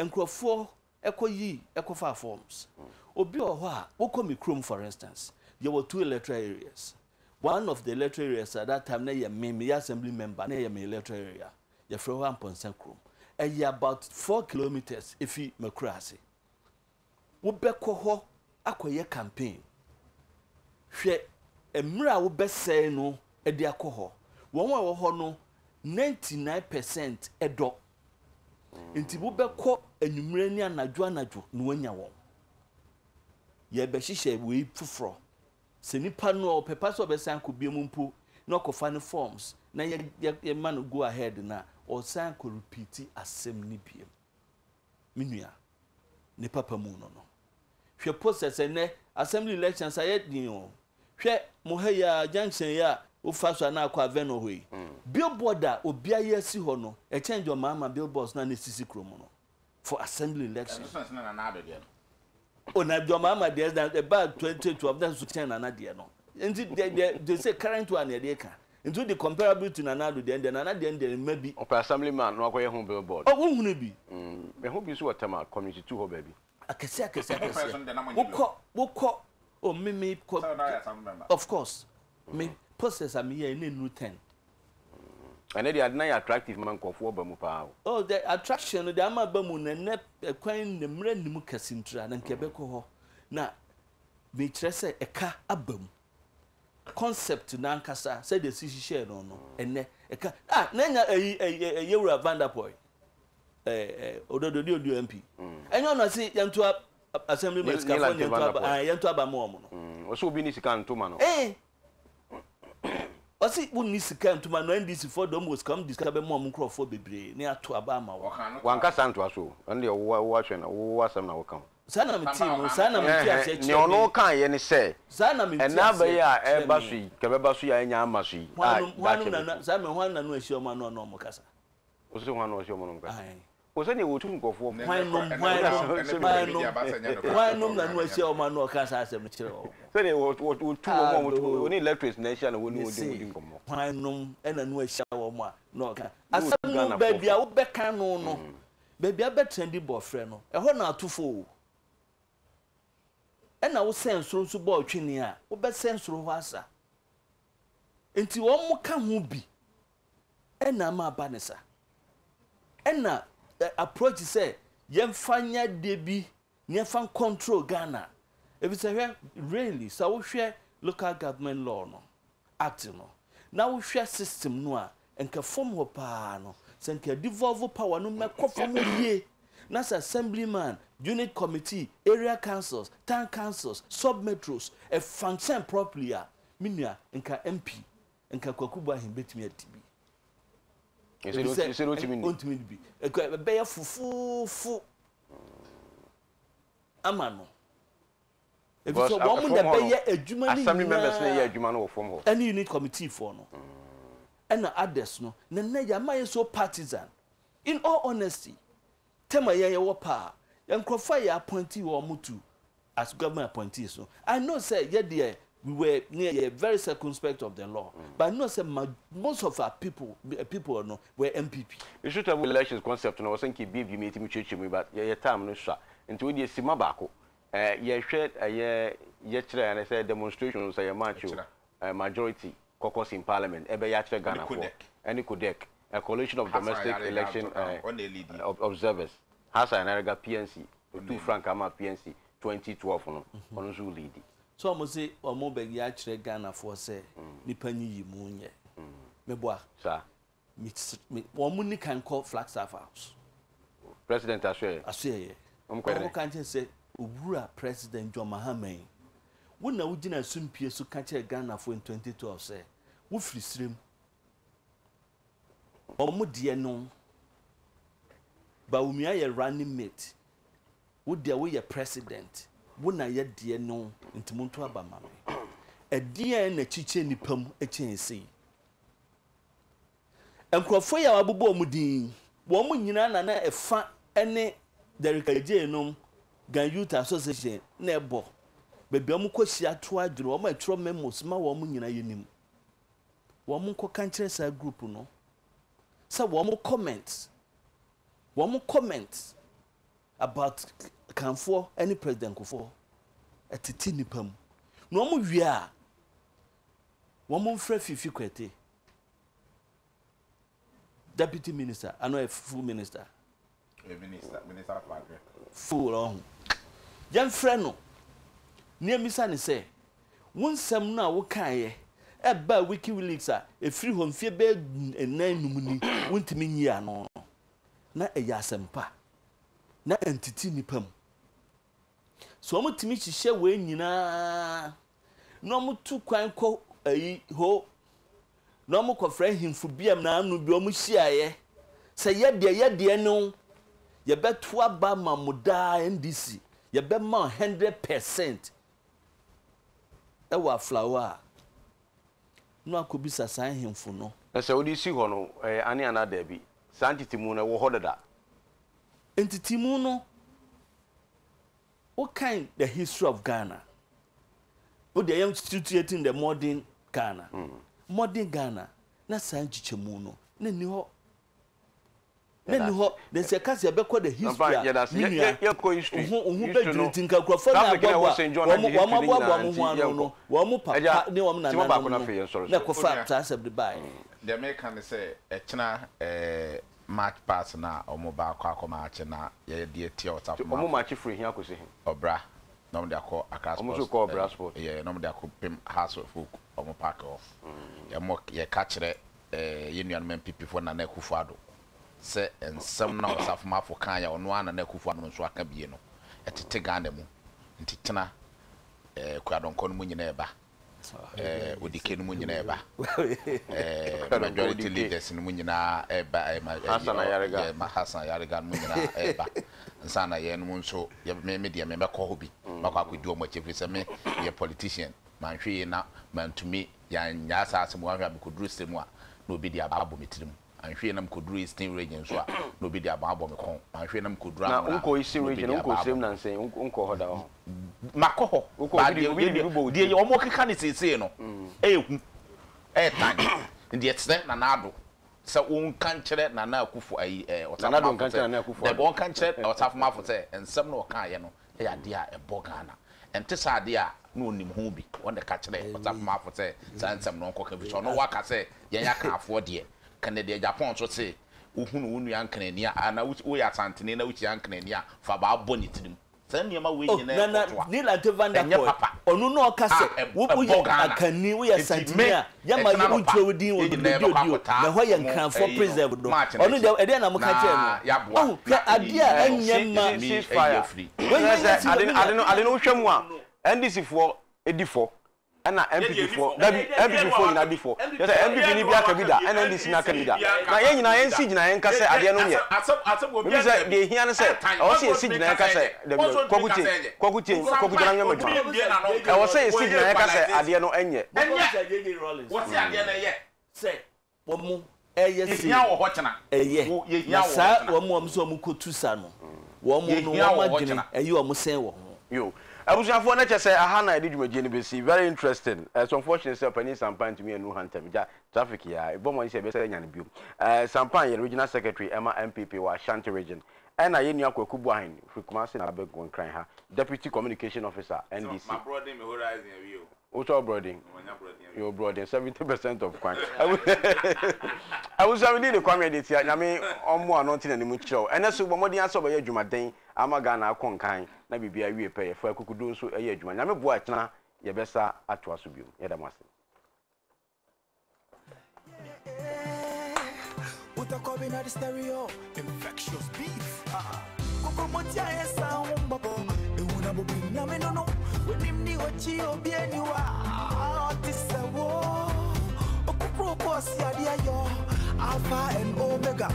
nkurɔfoɔ Ɛkɔ yi ɛkɔ fa forms. Obi wɔ hɔ a wokɔ me kurom for instance yɛwɔ two electoral areas one of the electoral areas at that time na ɛyɛ me meyɛ assembly member na ɛyɛ me electoral area yɛfrɛ hɔ Amponsah kurom ɛyɛ about 4 kilometres efi m'akuraase wobɛkɔ hɔ akɔyɛ campaign hwɛ mmerɛ a wobɛsɛe no de akɔ hɔ wɔn a ɛwɔ hɔ no 99% ɛdɔ Nti wobɛkɔ anwummerɛ ne anadwo anadwo na woanya wɔn. Yɛrebɛhyehyɛ wei foforɔ. Sɛ nipa no ɔpɛ pa sɛ ɔbɛsan akɔ biom mpo na ɔkɔfa ne forms na yɛ yɛ yɛma no go ahead no a, ɔsan kɔ repeat asɛm no biom. Me nua, ne papa mu no no. Hwɛ posters ɛnnɛ, assembly elections ayɛ den o. Hwɛ mo ha yi ara, junction yi a wofa so a na akɔ Avenor hɔ yi, billboard a obi ayɛ asi hɔ no, ɛkyɛn John Mahama billboards no a na esisi kurom no for assembly election. Ɛno nso na Nana Addo deɛ no. O na John Mahama deɛ na ɛbaa 2012 na nso kyɛn Nana deɛ no. Nti deɛ deɛ they say current one na yɛde ka. Nti wode comparable to Nana Addo deɛ no deɛ Nana deɛ no deɛ mma bi. Ɔpɛ assembly man na wakɔyɛ ho billboard. Oh wohunu bi? Mehu bi nso wɔ Tema, Community 2 hɔ baabi. Akɛseɛ akɛseɛ akɛseɛ. Wokɔ wokɔ oh me me kɔ of course. Me posters a meyɛɛ na nnuru ten. Ɛnɛ deɛ ade no ayɛ attractive ma nkurɔfoɔ ba mu paa o. Oh the attraction no deɛ ama aba mu no ɛnɛ ɛkwan ne mmerɛ nni mu kɛse ntira na nka ɛbɛkɔ hɔ na mekyerɛ sɛ ɛka aba mu concept no ankasa sɛdeɛ ɛsi hyehyɛɛ no no ɛnɛ ɛka ah na ɛnya ɛyi ɛyi yɛwura Vanderpoy ɛɛ ɛɛ Ododo Odio MP ɛnyɛ ɔno ase yɛnto assembly man sikafoɔ ne yɛnto aba ah yɛnto aba ma wɔn no. Ɔsɛ obi ni sika nto ma no. Ee ɔsi wo ni sika nto ma no NDC foɔ de wɔn wɔ sika wɔn de sika bɛma wɔn nkorɔfoɔ bebree ne ato aba ama wɔn. Wanka saa ntoa so o ɛno deɛ wo wo ahwɛ na wo asɛm na woka o. Saa na me tee no saa na me nte aseɛ kyerɛ me. Nea ɔno kaeɛ ne sɛ Saa na me nte ɛnna aba aseɛ yi a kyerɛ ɛreba so me. yi ka ɛbɛba so yi a ɛnya amma so yi a Hwannom daakye hwannom na bɛto. na saa mmerɛ hwan na no ahyia wɔn ano a na wɔn kasa. Wo se hwan na ɔhyia wɔn na wɔn kasa. Ae. O sɛdeɛ wɔtu nkurɔfoɔ fo. Hwannom, hwannom, hwannom, hwannom na no ahyia wɔn ano ɔka saa asɛm no kyerɛ wɔn? Sɛdeɛ wɔtu wɔn a wɔtu wɔne electrics na ahyia na wɔne wɔdi wɔdi nkɔmmɔ. Hwannom na no ahyia wɔn a na ɔka asɛm no baabi a wobɛka no no, baabi a wobɛtena di bɔɔfrɛ no, ɛhɔ na atofo o. Ɛna wosɛn soro nso bɔɔ twene a, wobɛsɛn soro hɔ asa. Nti wɔn ka ho bi. Ɛna ama aba ne sa. Ɛna approach sɛ yɛmfa nyɛ adeɛ bi na yɛmfa control Ghana. Efisɛ hwɛ really sɛ wohwɛ local government law no act no na wohwɛ system no a nka fam hɔ paa no sɛ nka devolve power no mɛkɔ fam yie na sɛ assemblyman, unit committee, area councils, town councils, sub metros function properly a me nua nka MP Nka Kwaku Boahen bɛtumi adi bi. Efisɛ ɔntumi nni bi. Ɛbɛyɛ fufuufu ama no. Efisɛ wɔn na ɛbɛyɛ adwuma no nyinaa. Ɛne unit committee foɔ no. Ɛna others no. Na nnɛ yɛama yɛ so partisan. In all honesty, tɛm a yɛn yɛwɔ paa, nkurɔfoɔ a yɛ appointee wɔn to as government appointees no, I know sɛ yɛ deɛ we were ne yɛ very circumspect of the law, but I know sɛ ma most of our people people no were NPP. Suitable elections concept no ɔsɛ nka ebiebie mu yɛtumi kyerɛkyerɛ mu yi but yɛ time no sua nti wo deɛ sima baako eh, yɛhwɛ ɛyɛ yɛkyerɛ ɛne sɛ demonstration o sɛ yɛ march o eh, majority caucus in parliament ɛbɛyɛ akyerɛ Ghanafoɔ ɛne CODEC eh, coalition of domestic election eh, observers Hassan Ayariga PNC Otuu frankaa maa PNC 2012 no, ɔno nso leadi. Sɛ ɔmo se ɔmo bɛ yɛ akyerɛ Ghana foɔ sɛ nipa nyiyi mu nyɛ. Meboa. Saa. Me me wɔn ni kan kɔ Flagstaff house. President asoɛyɛ. Asoɛyɛ. Wɔn kɔ yɛ dɛ. Wɔn kɔ ka nkyɛn sɛ owura President John Mahama yi, wo na wo gyina sumpie so ka kyerɛ Ghana foɔ in 2012 sɛ wo firi serem. Wɔn deɛ no Bawumia yɛ running mate, wo deɛ woyɛ president, wo na yɛ deɛ no nti monto aba ma me. Ɛdeɛn na ɛkyekyɛ nnipa mu kyɛn sei? Nkurɔfoɔ yi a wɔabobɔ wɔn din yi, wɔn nyinaa na na ɛfa ne Derrick Adjei nom Gan Youth Association na ɛbɔ. Baabi a wɔkɔhyia to adwene, wɔn a ɛtwerɛ memos ma wɔn nyinaa yɛnim. Wɔn nkɔka nkyerɛ saa group no sɛ wɔn comment wɔn comment about Kanfoɔ ne President Kufuor ɛtete nipa mu na wɔn wie a wɔn mfrɛ Fifi Kwete deputy minister ano yɛ full minister. Full ɔho. Yɛmfrɛ no na yɛmmisa no sɛ, Wo nsɛm no a wokaeɛ ɛbaa WikiLeaks a ɛfiri hɔ mfeɛ bɛyɛ nnan num ni wontumi nyii ano no, na ɛyɛ asɛmpa? Na ɛntete nnipa mu? Sɛ wɔtumi hyehyɛ wei nyinaa na wɔtu kwan kɔ ayi hɔ na wɔkɔfrɛ ahemfo bi a naano bi wɔhyiaeɛ sɛ yɛdeɛ yɛdeɛ ne wo yɛbɛto aba ma mo daa NDC yɛbɛma 100% ɛwɔ aflawo a na wakɔbisa saa ahemfo no. Na sɛ wode si hɔ no, ɛyɛ aane anaa daabi? Saa ntetemu no, ɛwɔ hɔ dada. Ntetemu no, Wokan the history of Ghana, wo deɛ yɛn situating the modern Ghana, modern Ghana, na saa nkyekyɛmu no, na nni hɔ. Na nni hɔ, na sɛ yɛka sɛ yɛbɛkɔ the history a, me nua, wo ho wo ho bɛdwiri nti nka nkurɔfoɔ no aboaboa wɔn wɔn aboaboa wɔn ho ano no, wɔn papa ne wɔn nananom no na ɛkɔfa saa asɛm no baeɛ. Deɛ meka ne sɛ ɛkyena eh, march pass no a wɔn ba akɔ akɔ maakye na yɛde atia Ɔsafo Wɔn Mafo maakye firi he akɔsi he? Ɔbra na wɔn de akɔ Accra Wɔn Sports nso kɔ Ɔbra Sports. Yeah, na wɔn de akɔ pem Hearts of Oak wɔn park hɔ. Yɛn yɛka kyerɛ eh, yɛn nuanom NPP foɔ Nana Akufo Addo sɛ nsɛm no a Ɔsafo Mafo kaeɛ a ɔno ara Nana Akufo Addo nso aka bie no, ɛtete Ghana mu. Nti tena eh, Kuadɔnkɔ no mu nyina ɛba, eh, Odike no mu nyina ɛba, eh, Majority Leaders no mu nyinaa ɛba, eh, ma, eh, Hassan Ayariga. yeah, ma Hassan Ayariga no mu nyinaa ɛba. Nsa na yɛn mu nso, yɛ, me, me deɛ mebɛkɔ hɔ bi, makɔ akɔdi wɔn akyi, ɛfiri sɛ me, meyɛ politician, manhwɛ yie na mantumi, yɛannyaa saa asɛm yi, wanhwɛ a mekɔduru sɛ mu a, na obi de aba abɔ me tirim. Anhwɛ yie na mekɔduru Eastern Region nso a, na obi de aba abɔ me kɔn. Manhwɛ yie na mekɔduru Na Anwona a, wonkɔ Eastern na obi Region, de aba wonkɔ abɔ Srem me. nansa yi, wonkɔ hɔ da hɔ? Makɔ hɔ, Wokɔ, but obi de, deɛ, obi de deɛ, biribi bɔ wo deɛ tirim. wɔkeka no seesei no, ɛyɛ hu, ɛyɛ tan. Nti yɛsrɛ Nana Addo sɛ ɔnka nkyerɛ Nana Akufo, ayi, ɛɛ, Nana Addo Ɔsafo nka Mafo nkyerɛ sɛ, Nana Akufo dabi, Addo. ɔnka nkyerɛ Ɔsafo Mafo sɛ nsɛm no a ɔkaeɛ no yɛ adeɛ a ɛbɔ Ghana. Ɛnte saa deɛ a, na ɔnim ho bi. Ɔno na ɛka kyerɛɛ Ɔsafo-Mafo sɛ saa nsɛm no ɔnkɔka bi. Sɛ ɔno waka sɛ yɛn Akanfoɔ deɛ, kane deɛ Japan nso se wohunu wo nua Nkranni a, anaa woyɛ Asanteni na wohyia Nkranni a, fa baa bɔ ne tirim. Saa nneɛma wei Oh, nyinaa Nana ɛkɔ so a, Nilante ɛnyɛ Vanderkooi, papa ɔno na ɔka a sɛ, wo ɛbɔ woyɛ Ghana. Akanni, woyɛ Enti Asanteni me, a, yɛmma ɛkyena anɔpa, wonkyerɛ wo din wɔ yɛn nyinaa dwumadie yɛbɛkɔ odi o, akɔtaa na ɛhɔ yɛ wɔn Nkranfoɔ ayi no, preserve no. march no Ɔno akyi, deɛ, ɛdeɛn na moka kyerɛɛ na no? yɛaboa Wahu, na hwɛ adeɛ a yɛyi ɛnyɛ mma. yɛatumi Cease ayi fire. afiri. Wei, Kyerɛ wei, sɛ wei, ade me ade nua. no ade no wohwɛ mu a NDC foɔ di fɔ ɛna NPP foɔ dabi NPP foɔ nyinaa di fɔ kyerɛ sɛ NPP ni bi aka bi da ɛna NDC ni aka bi da na yɛn nyinaa yɛn si gyina yɛn nka sɛ adeɛ no nyɛ mebi sɛ deɛ ehia ne sɛ ɛwɔ sɛ yɛsi gyina yɛn ka sɛ dabi dabi kwaku tie kwaku tie kwaku gyina nyɛ m'adwuma ɛwɔ sɛ yɛsi gyina yɛn ka sɛ adeɛ no nyɛ. Sɛ wɔn ɛyɛ sei ɛyɛ na saa wɔn a wɔn sɛ wɔn kɔ tu sa no wɔn no wɔn adwene ɛyɛ wɔn sɛn wɔ ho. Yo. Abusuafoɔ na kyɛ sɛ aha na yɛde dwumadie no bɛsi. Very interesting. It's unfortunate sɛ Ɔpanin Sampan ntumi annu ha ntɛm. Gya traffic yi ara. Yɛbɔ mmɔden sɛ yɛbɛsan anya no bio. Eh, Sampan yɛ Regional Secretary ɛma NPP wɔ Ashanti Region. Ɛna yɛn nua Kwaku Boahen firi Kumasi na abɛ Nkran ha. Deputy Communication Officer, NDC. Maborɔden me horizon awie o. Wotɔ borɔden? Yo borɔden 70% of kwan. Abusua me din de Kwame Adetia. Nyame ɔmmoa no ɔnte n'anim nkyerɛ wo. Ɛnɛ so bɔ mmɔden ara sɛ wobɛyɛ adwumaden ama Ghana akɔ nkan na biribiara awie pɛyɛ. Fa akukudo nso yɛ adwuma. Nyame boa a kyena yɛbɛsa atoa so biom. Yɛda mo ase. Alpha and Omega,